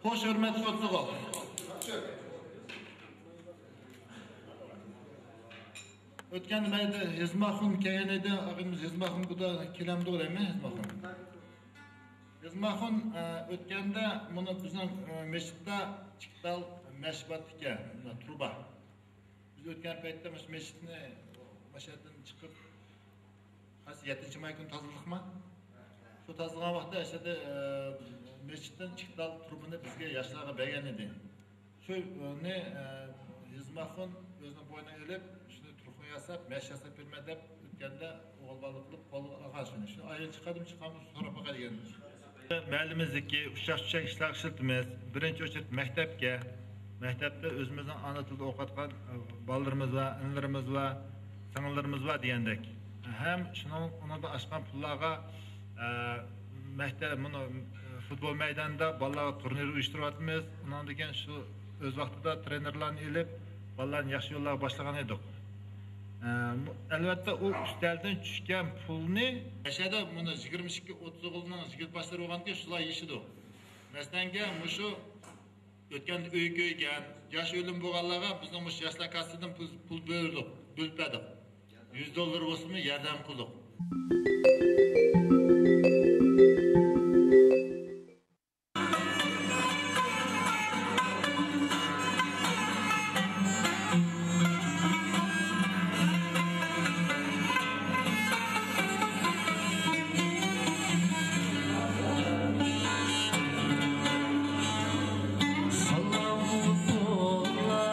خوش، ھۆرمەتلىك دوستلار. ئۆتكەندە مەيدە ھېزماخۇن كەلگەن ئىدى، ئاغىمىز ھېزماخۇن بۇدا كېلەمدۇ دەيمەن، ھېزماخۇن. ئىزماخۇن، ئە، ئۆتكەندە مۇنۇ بىزنىڭ، ئە، مەسچىتتا ئىككى تال مەش بار ئىكەن، مۇنۇ تۇرۇبا. بىز ئۆتكەن پەيتتە مۇشۇ مەسچىتنى، مۇشۇ يەردىن چىقىپ، قايسى، يەتتىنچى ماي كۈنى تازىلىدۇقما؟ شۇ تازىلىغان ۋاقىتتا ئەسلىدە، ئە، مەسچىتتىن ئىككى تال تۇرۇبىنى بىزگە ياشلارغا بەرگەن ئىدى. شۇنى، ئە، ئىزماخۇن ئۆزىنىڭ بوينىغا ئېلىپ، شۇنى تۇرۇبا ياساپ، مەش ياساپ بېرىمەن دەپ ئۆتكەندە ئوغۇل بالا قىلىپ قولغا ئالغان شۇنى. شۇنى ئايرىم چىقاردىمۇ چىقارمىدىمۇ سوراپ باقاي دېگەن. مەھەللىمىزدىكى ئۇششاق-چۈششەك ئىشلارغا ئىشلىتىمىز. بىرىنچى ئوچېرېت مەكتەپكە. مەكتەپتە ئۆزىمىزنىڭ ئانا تىلىدا ئوقۇۋاتقان، ئە، بالىلىرىمىز بار، ئىنىلىرىمىز بار، سىڭىللىرىمىز بار دېگەندەك. ھەم شۇنىڭ، ئۇنىڭدا ئاشقان پۇللارغا، ئە، مەكتەپ، مۇنۇ، ئە، فۇتبول مەيدانىدا بالىلارغا تۇرنىر ئۇيۇشتۇرۇۋاتىمىز. ئۇنىڭدىن كېيىن شۇ ئۆز ۋاقتىدا ترېنېرلارنى ئېلىپ، بالىلارنى ياخشى يوللارغا باشلىغان ئىدۇق. ئە، مۇ-، ئەلۋەتتە، ئۇ ئۈستەلدىن چۈشكەن پۇلنى، مەشەدە مۇنۇ يىگىرمە ئىككى، ئوتتۇز ئوغۇلنىڭ يىگىت باشلىرى بولغانكەن، شۇلار يېشىدۇ. مەسىلەنگە، مۇشۇ ئۆتكەندە ئۆي كۆيگەن، ياش ئۆلۈم بولغانلارغا بىزنىڭ مۇشۇ ياشلار كاسسىسىدىن پۇل، پۇل بۆلدۇق، بۆلۈپ بەردۇق. يۈز دوللار بولسىمۇ ياردەم قىلدۇق. سالام تولا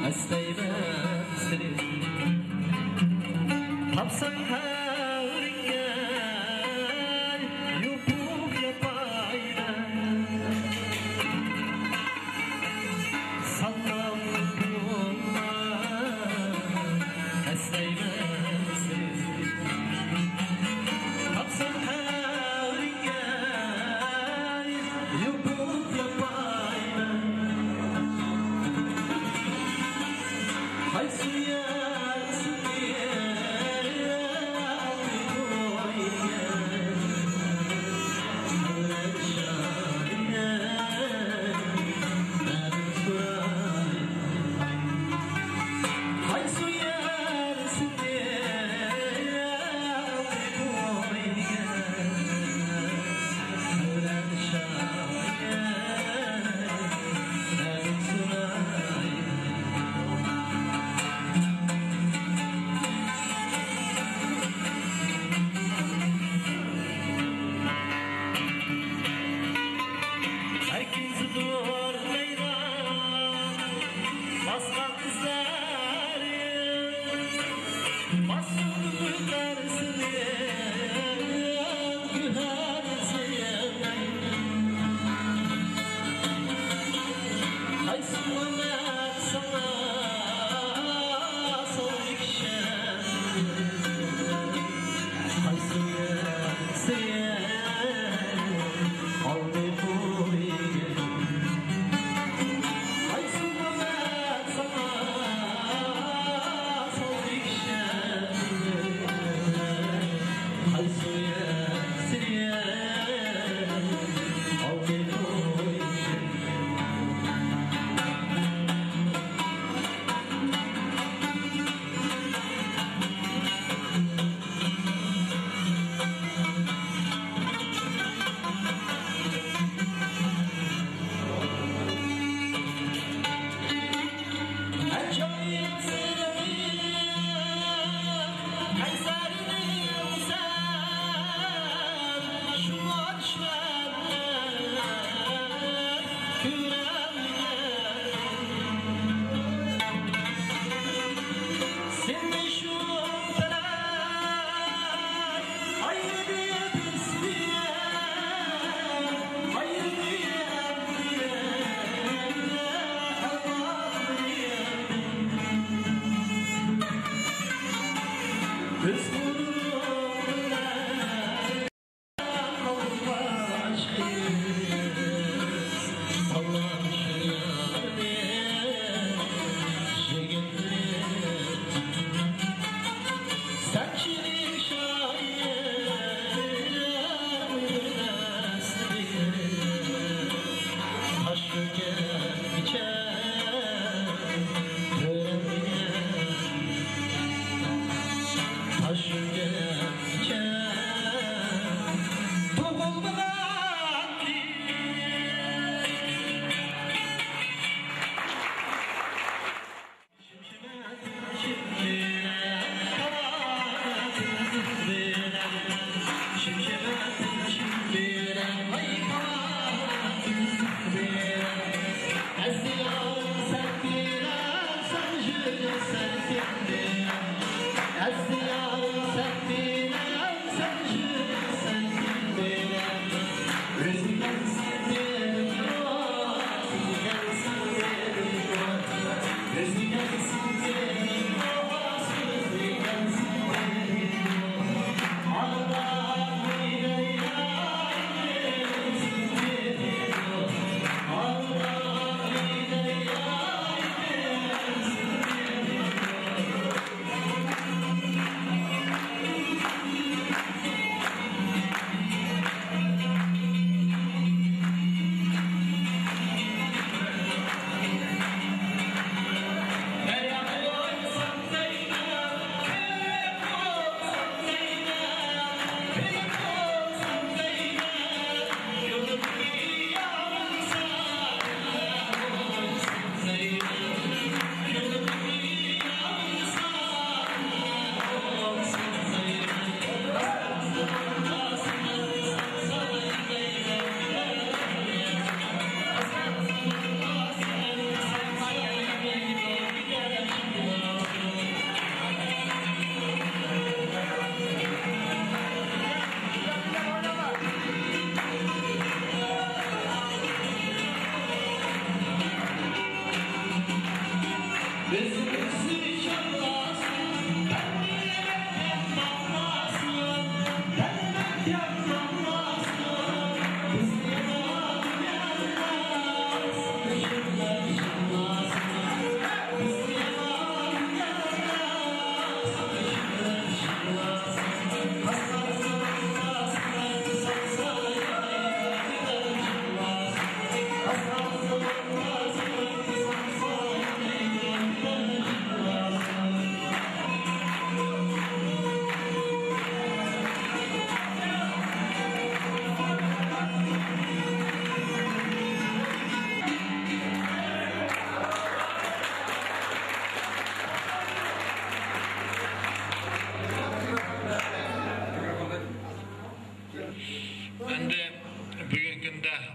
ئەسلەيمەن سېنى. تاپساڭ ھەۋرىڭگە يوپۇق ياپايمەن. سالام تولا ئەسلەيمەن سېنى. تاپساڭ ھەۋرىڭگە يوپۇق ياپايمەن. قايسى يەر سېنى ئالدى قويغان؟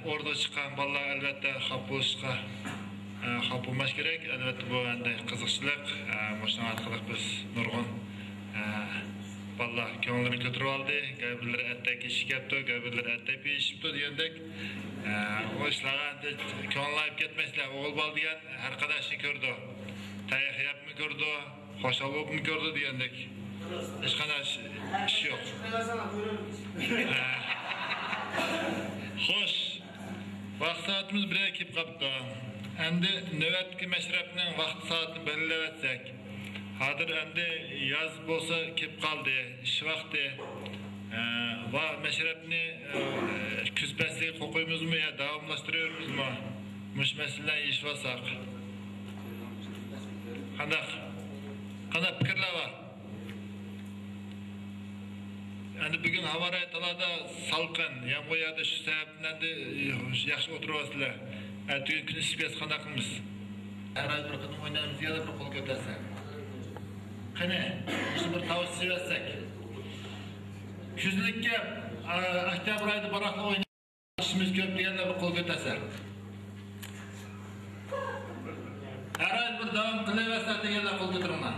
ئوردىغا چىققان بالىلار ئەلۋەتتە خاپا بولۇشقا، ئە، خاپا بولماس كېرەك. ئەلۋەتتە، بۇ ئەمدى قىزىقچىلىق. ئە، مۇشۇنىڭ ئارقىلىق بىز نۇرغۇن، ئە، بالىلار كۆڭلىنى كۆتۈرۈۋالدى. گەۋدىلىرى ئەتتەك ئېشىپ كەپتۇ، گەۋدىلىرى ئەتتەك ئېشىپتۇ دېگەندەك. ئە، ئۇ ئىشلارغا ئەمدى كۆڭۈل ئېلىپ كەتمەيسىلەر. ئوغۇل بالا دېگەن ھەر قانداق ئىشنى كۆرىدۇ. تەييار يەپمۇ كۆرىدۇ، خۇشال بولۇپمۇ كۆرىدۇ دېگەندەك. ھېچقانداق ئىش، ئىش يوق. خوش. ۋاقىت سائىتىمىز بىرگە كېلىپ قاپتۇ. ئەمدى نۆۋەتتىكى مەشرەپنىڭ ۋاقىت سائىتىنى بەلگىلەۋەتسەك. ھازىر ئەمدى ياز بولسا كېلىپ قالدى، ئىش ۋاقتى. ئە، ۋا مەشرەپنى، ئە، كۈز پەسلىگە قويۇمىزمۇ يا داۋاملاشتۇرۇۋېرىمىزمۇ؟ مۇشۇ مەسىلىلەرنى يېشىۋالساق. قانداق؟ قانداق پىكىرلەر بار؟ ئەمدى بۈگۈن ھاۋا رايى تالادا سالقىن، يامغۇر ياغدى، شۇ سەۋەبتىن ئەمدى ياخشى ئولتۇرۇۋالىسىلەر. ئەتىگۈن كۈن ئىسسىپ كەتسە قانداق قىلىمىز؟ ھەر ئاي بىر قېتىم ئوينايمىز يا بىر قول كۆتەرسە. قېنى، مۇشۇ بىر تاۋۇش سېلىۋەتسەك. كۈزلۈككە، ئا، ئۆكتەبىر ئايدا باراقلا ئوينايمىز. ئىشىمىز كۆپ دېگەنلەر بىر قول كۆتەرسە. ھەر ئاي بىر داۋام قىلىۋەرسەك دېگەنلەر قول كۆتۈرۈڭلار.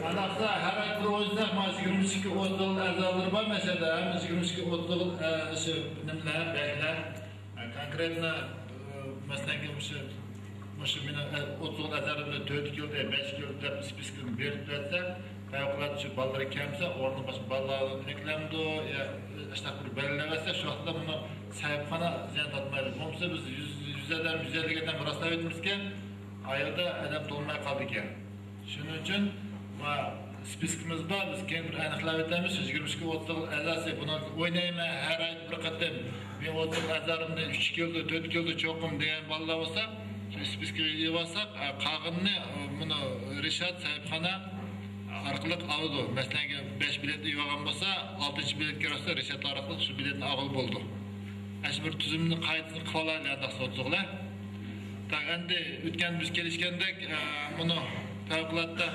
ئانداقسا ھەر ئاي بىر ئوينىساق، مانا يىگىرمە ئىككى ئوتتۇز ئەزالىرى بار مەشەدە، ھەممە يىگىرمە ئىككى ئوتتۇز، ئە، شۇ نېمىلەر، بەگلەر. كونكرېتنو، ئە، مەسىلەن، مۇشۇ، مۇشۇ مېنىڭ، ئە، ئوتتۇز ئەزالىرىمنى تۆتى كەلدى، بەشى كەلدى دەپ سپىسكىنى بېرىپ بەرسە، پەۋقۇلئاددە شۇ بالىلىرى كەلمىسە، ئورنىغا باشقا بالىلار ئەكلەمدۇ، يا ئاشتاق بىر بەلگىلەۋەتسە، شۇ ۋاقىتتا مۇنۇ سەھىپخانا زىيان تارتمايدۇ. بولمىسا بىز يۈز، يۈز ئادەم، يۈز ئەللىك ئادەم راستلاۋېتىمىزكەن، ئايدا ئادەم تولماي قالىدىكەن. شۇنىڭ ئۈچۈن، ما، سپىسكىمىز بار، بىز كېيىن بىر ئەنىقلەپ ئۆتەمىز. شۇ يىگىرمە ئىككى ئوتتۇز ئەزاسى بۇنىڭ ئوينايمەن، ھەر ئاي بىر قېتىم، مېنىڭ ئوتتۇز ئەزالىرىمدىن ئۈچى كەلدى، تۆتى كەلدى چوقۇم دېگەن بالىلار بولسا، شۇ سپىسكىگە يېزىۋالساق، ئە، قالغىنىنى، ئە، مۇنۇ رىشات سەھىپخانا ئارقىلىق ئالىدۇ. مەسىلەن، بەش بېلەت ئېلىۋالغان بولسا، ئالتىنچى بېلەتكە كىرسە رىشات ئارقىلىق شۇ بېلەتنى ئالغىلى بولىدۇ. ئەشۇ بىر تۈزۈمنى قايتىسىنى قىلىۋالايلى، ئانداق سوتلۇقلار. تاق ئەمدى ئۆتكەن بىز كېلىشكەندەك، ئە، مۇنۇ پەۋقۇلئاددە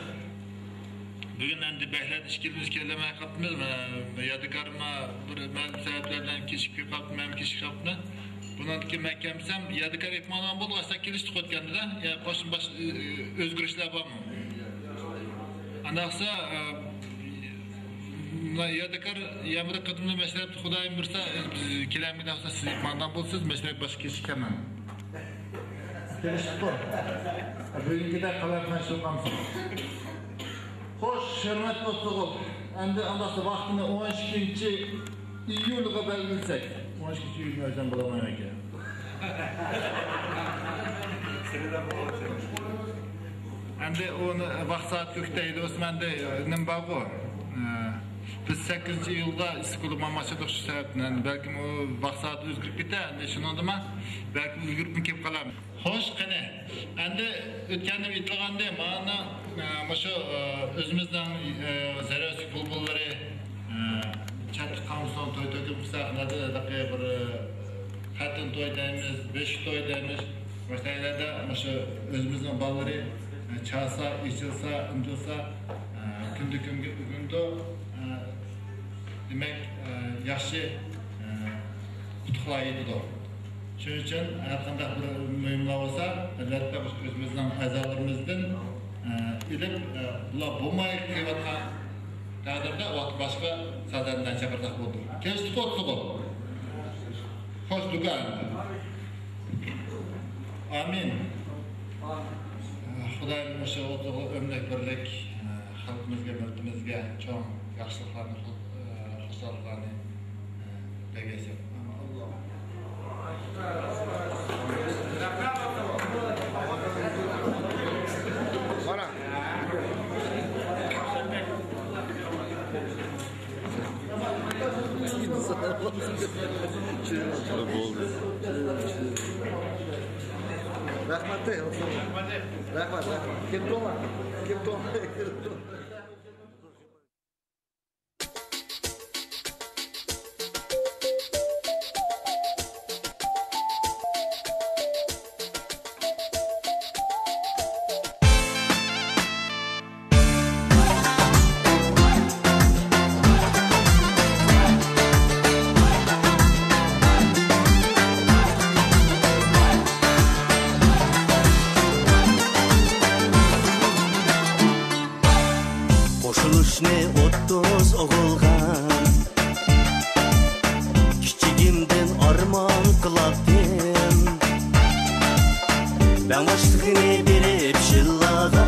بۈگۈن ئەمدى بەكلا ئىككىمىز كېلەلمەي قاپتىمىز. مانا يادىكارمۇ بىر مەلۇم سەۋەبلەر بىلەن كېچىكىپ قاپتۇ، مەن كېچىكىپ قاپتىمەن. بۇنىڭدىن كېيىن مەن كەلمىسەم، يادىكار ئېيتمىغان بولدى، ئاشتا كېلىشتۇق ئۆتكەندە-دە. يا قوشۇم باش-، ئۆزگىرىشلەر بارمۇ؟ ئانداقسا، ئە، يادىكار يەنە بىر قېتىملىق مەشرەپتە خۇدايىم بۇيرۇسا، بىز كېلەلمىگەن بولسا، سىز ماندان بولىسىز، مەشرەپ باشقا كېچىككەنمەن. كېلىشىپتۇ. بۈگۈنكىدەك قالايمىقان شۇ قامسىز. خوش، ھۆرمەتلىك ئوتتۇغۇل. ئەمدى ئانداقسا ۋاقتىنى ئون ئىككىنچى ئىيۇلغا بەلگىلىسەك. ئون ئىككىنچى ئىيۇلنى ئۆزۈم بىلەلمەيمەن. ئەمدى ئۇنى ۋاقىت سائەت كۆكتەيدى بولسىمۇ، ئەمدى نېمە بارغۇ؟ ئە، بىز سەككىزىنچى ئىيۇلدا ئىسسىقكۆلگە ماڭماقچى ئىدۇق، شۇ سەۋەبتىن. ئەمدى بەلكىم ئۇ ۋاقىت سائەت ئۆزگىرىپ كېتەر، ئەمدى شۇنىڭدىمۇ بەلكىم ئۈلگۈرۈپمۇ كېلىپ قالار. خوش، قېنى، ئەمدى ئۆتكەندە ئېيتىلغاندى، مانا، ئە، مۇشۇ، ئە، ئۆزىمىزنىڭ، ئە، زەرەسلىك بۇلبۇللىرى، ئە، چەتتە قالمىسۇن، توي تۆكۈپ قىلساق، نەدە، بىر، ئە، خەتنە توي دەيمىز، بۆشۈك توي دەيمىز. مۇشۇ جايلاردا مۇشۇ ئۆزىمىزنىڭ بالىلىرى، ئە، چالسا، ئېچىلسا، ئۇنتۇلسا، ئە، كۈندە كۈنگە ئۆگىنىدۇ. ئە، دېمەك، ئە، ياخشى، ئە، ئۇتۇقلار يېتىدۇ. شۇنىڭ ئۈچۈن ھەر قانداق بىر مۇھىملار بولسا، ئەلۋەتتە، ئۆزىمىزنىڭ ئەزالىرىمىزدىن، ئە، ئېلىپ، ئە، بۇلار بولماي قېلىۋاتقان تەقدىردە، ۋاقىت باشقا سازەندىلەرنى چاقىرساق بولىدۇ. كېلىشتۇق ئوتتۇغۇل. خوش، دۇكان. ئامىن. خۇدايىم مۇشۇ ئوتتۇغۇل ئۆملۈك بىرلىك، ئە، خەلقىمىزگە، مىللىتىمىزگە چوڭ ياخشىلىقلارنى، خۇ-، ئە، خۇشاللىقلارنى، ئە، بەرگەيسۇن. مانا. بولدى. رەھمەت، رەھمەت، رەھمەت. كېلىپ تۇرۇڭلار. كېلىپ تۇرۇڭلار. تەڭۋاشلىقنى بېرىپ شىللاغا،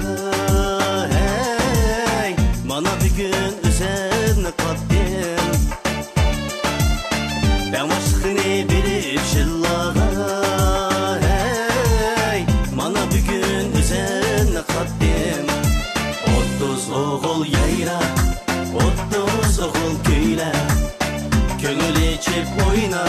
ھەي، مانا بۈگۈن ئۆزۈمنى قاتتىم. تەڭۋاشلىقنى بېرىپ شىللاغا، ھەي، مانا بۈگۈن ئۆزۈمنى قاتتىم. ئوتتۇز ئوغۇل يايراپ، ئوتتۇز ئوغۇل كۈيلەپ، كۆڭۈل ئېچىپ ئوينا.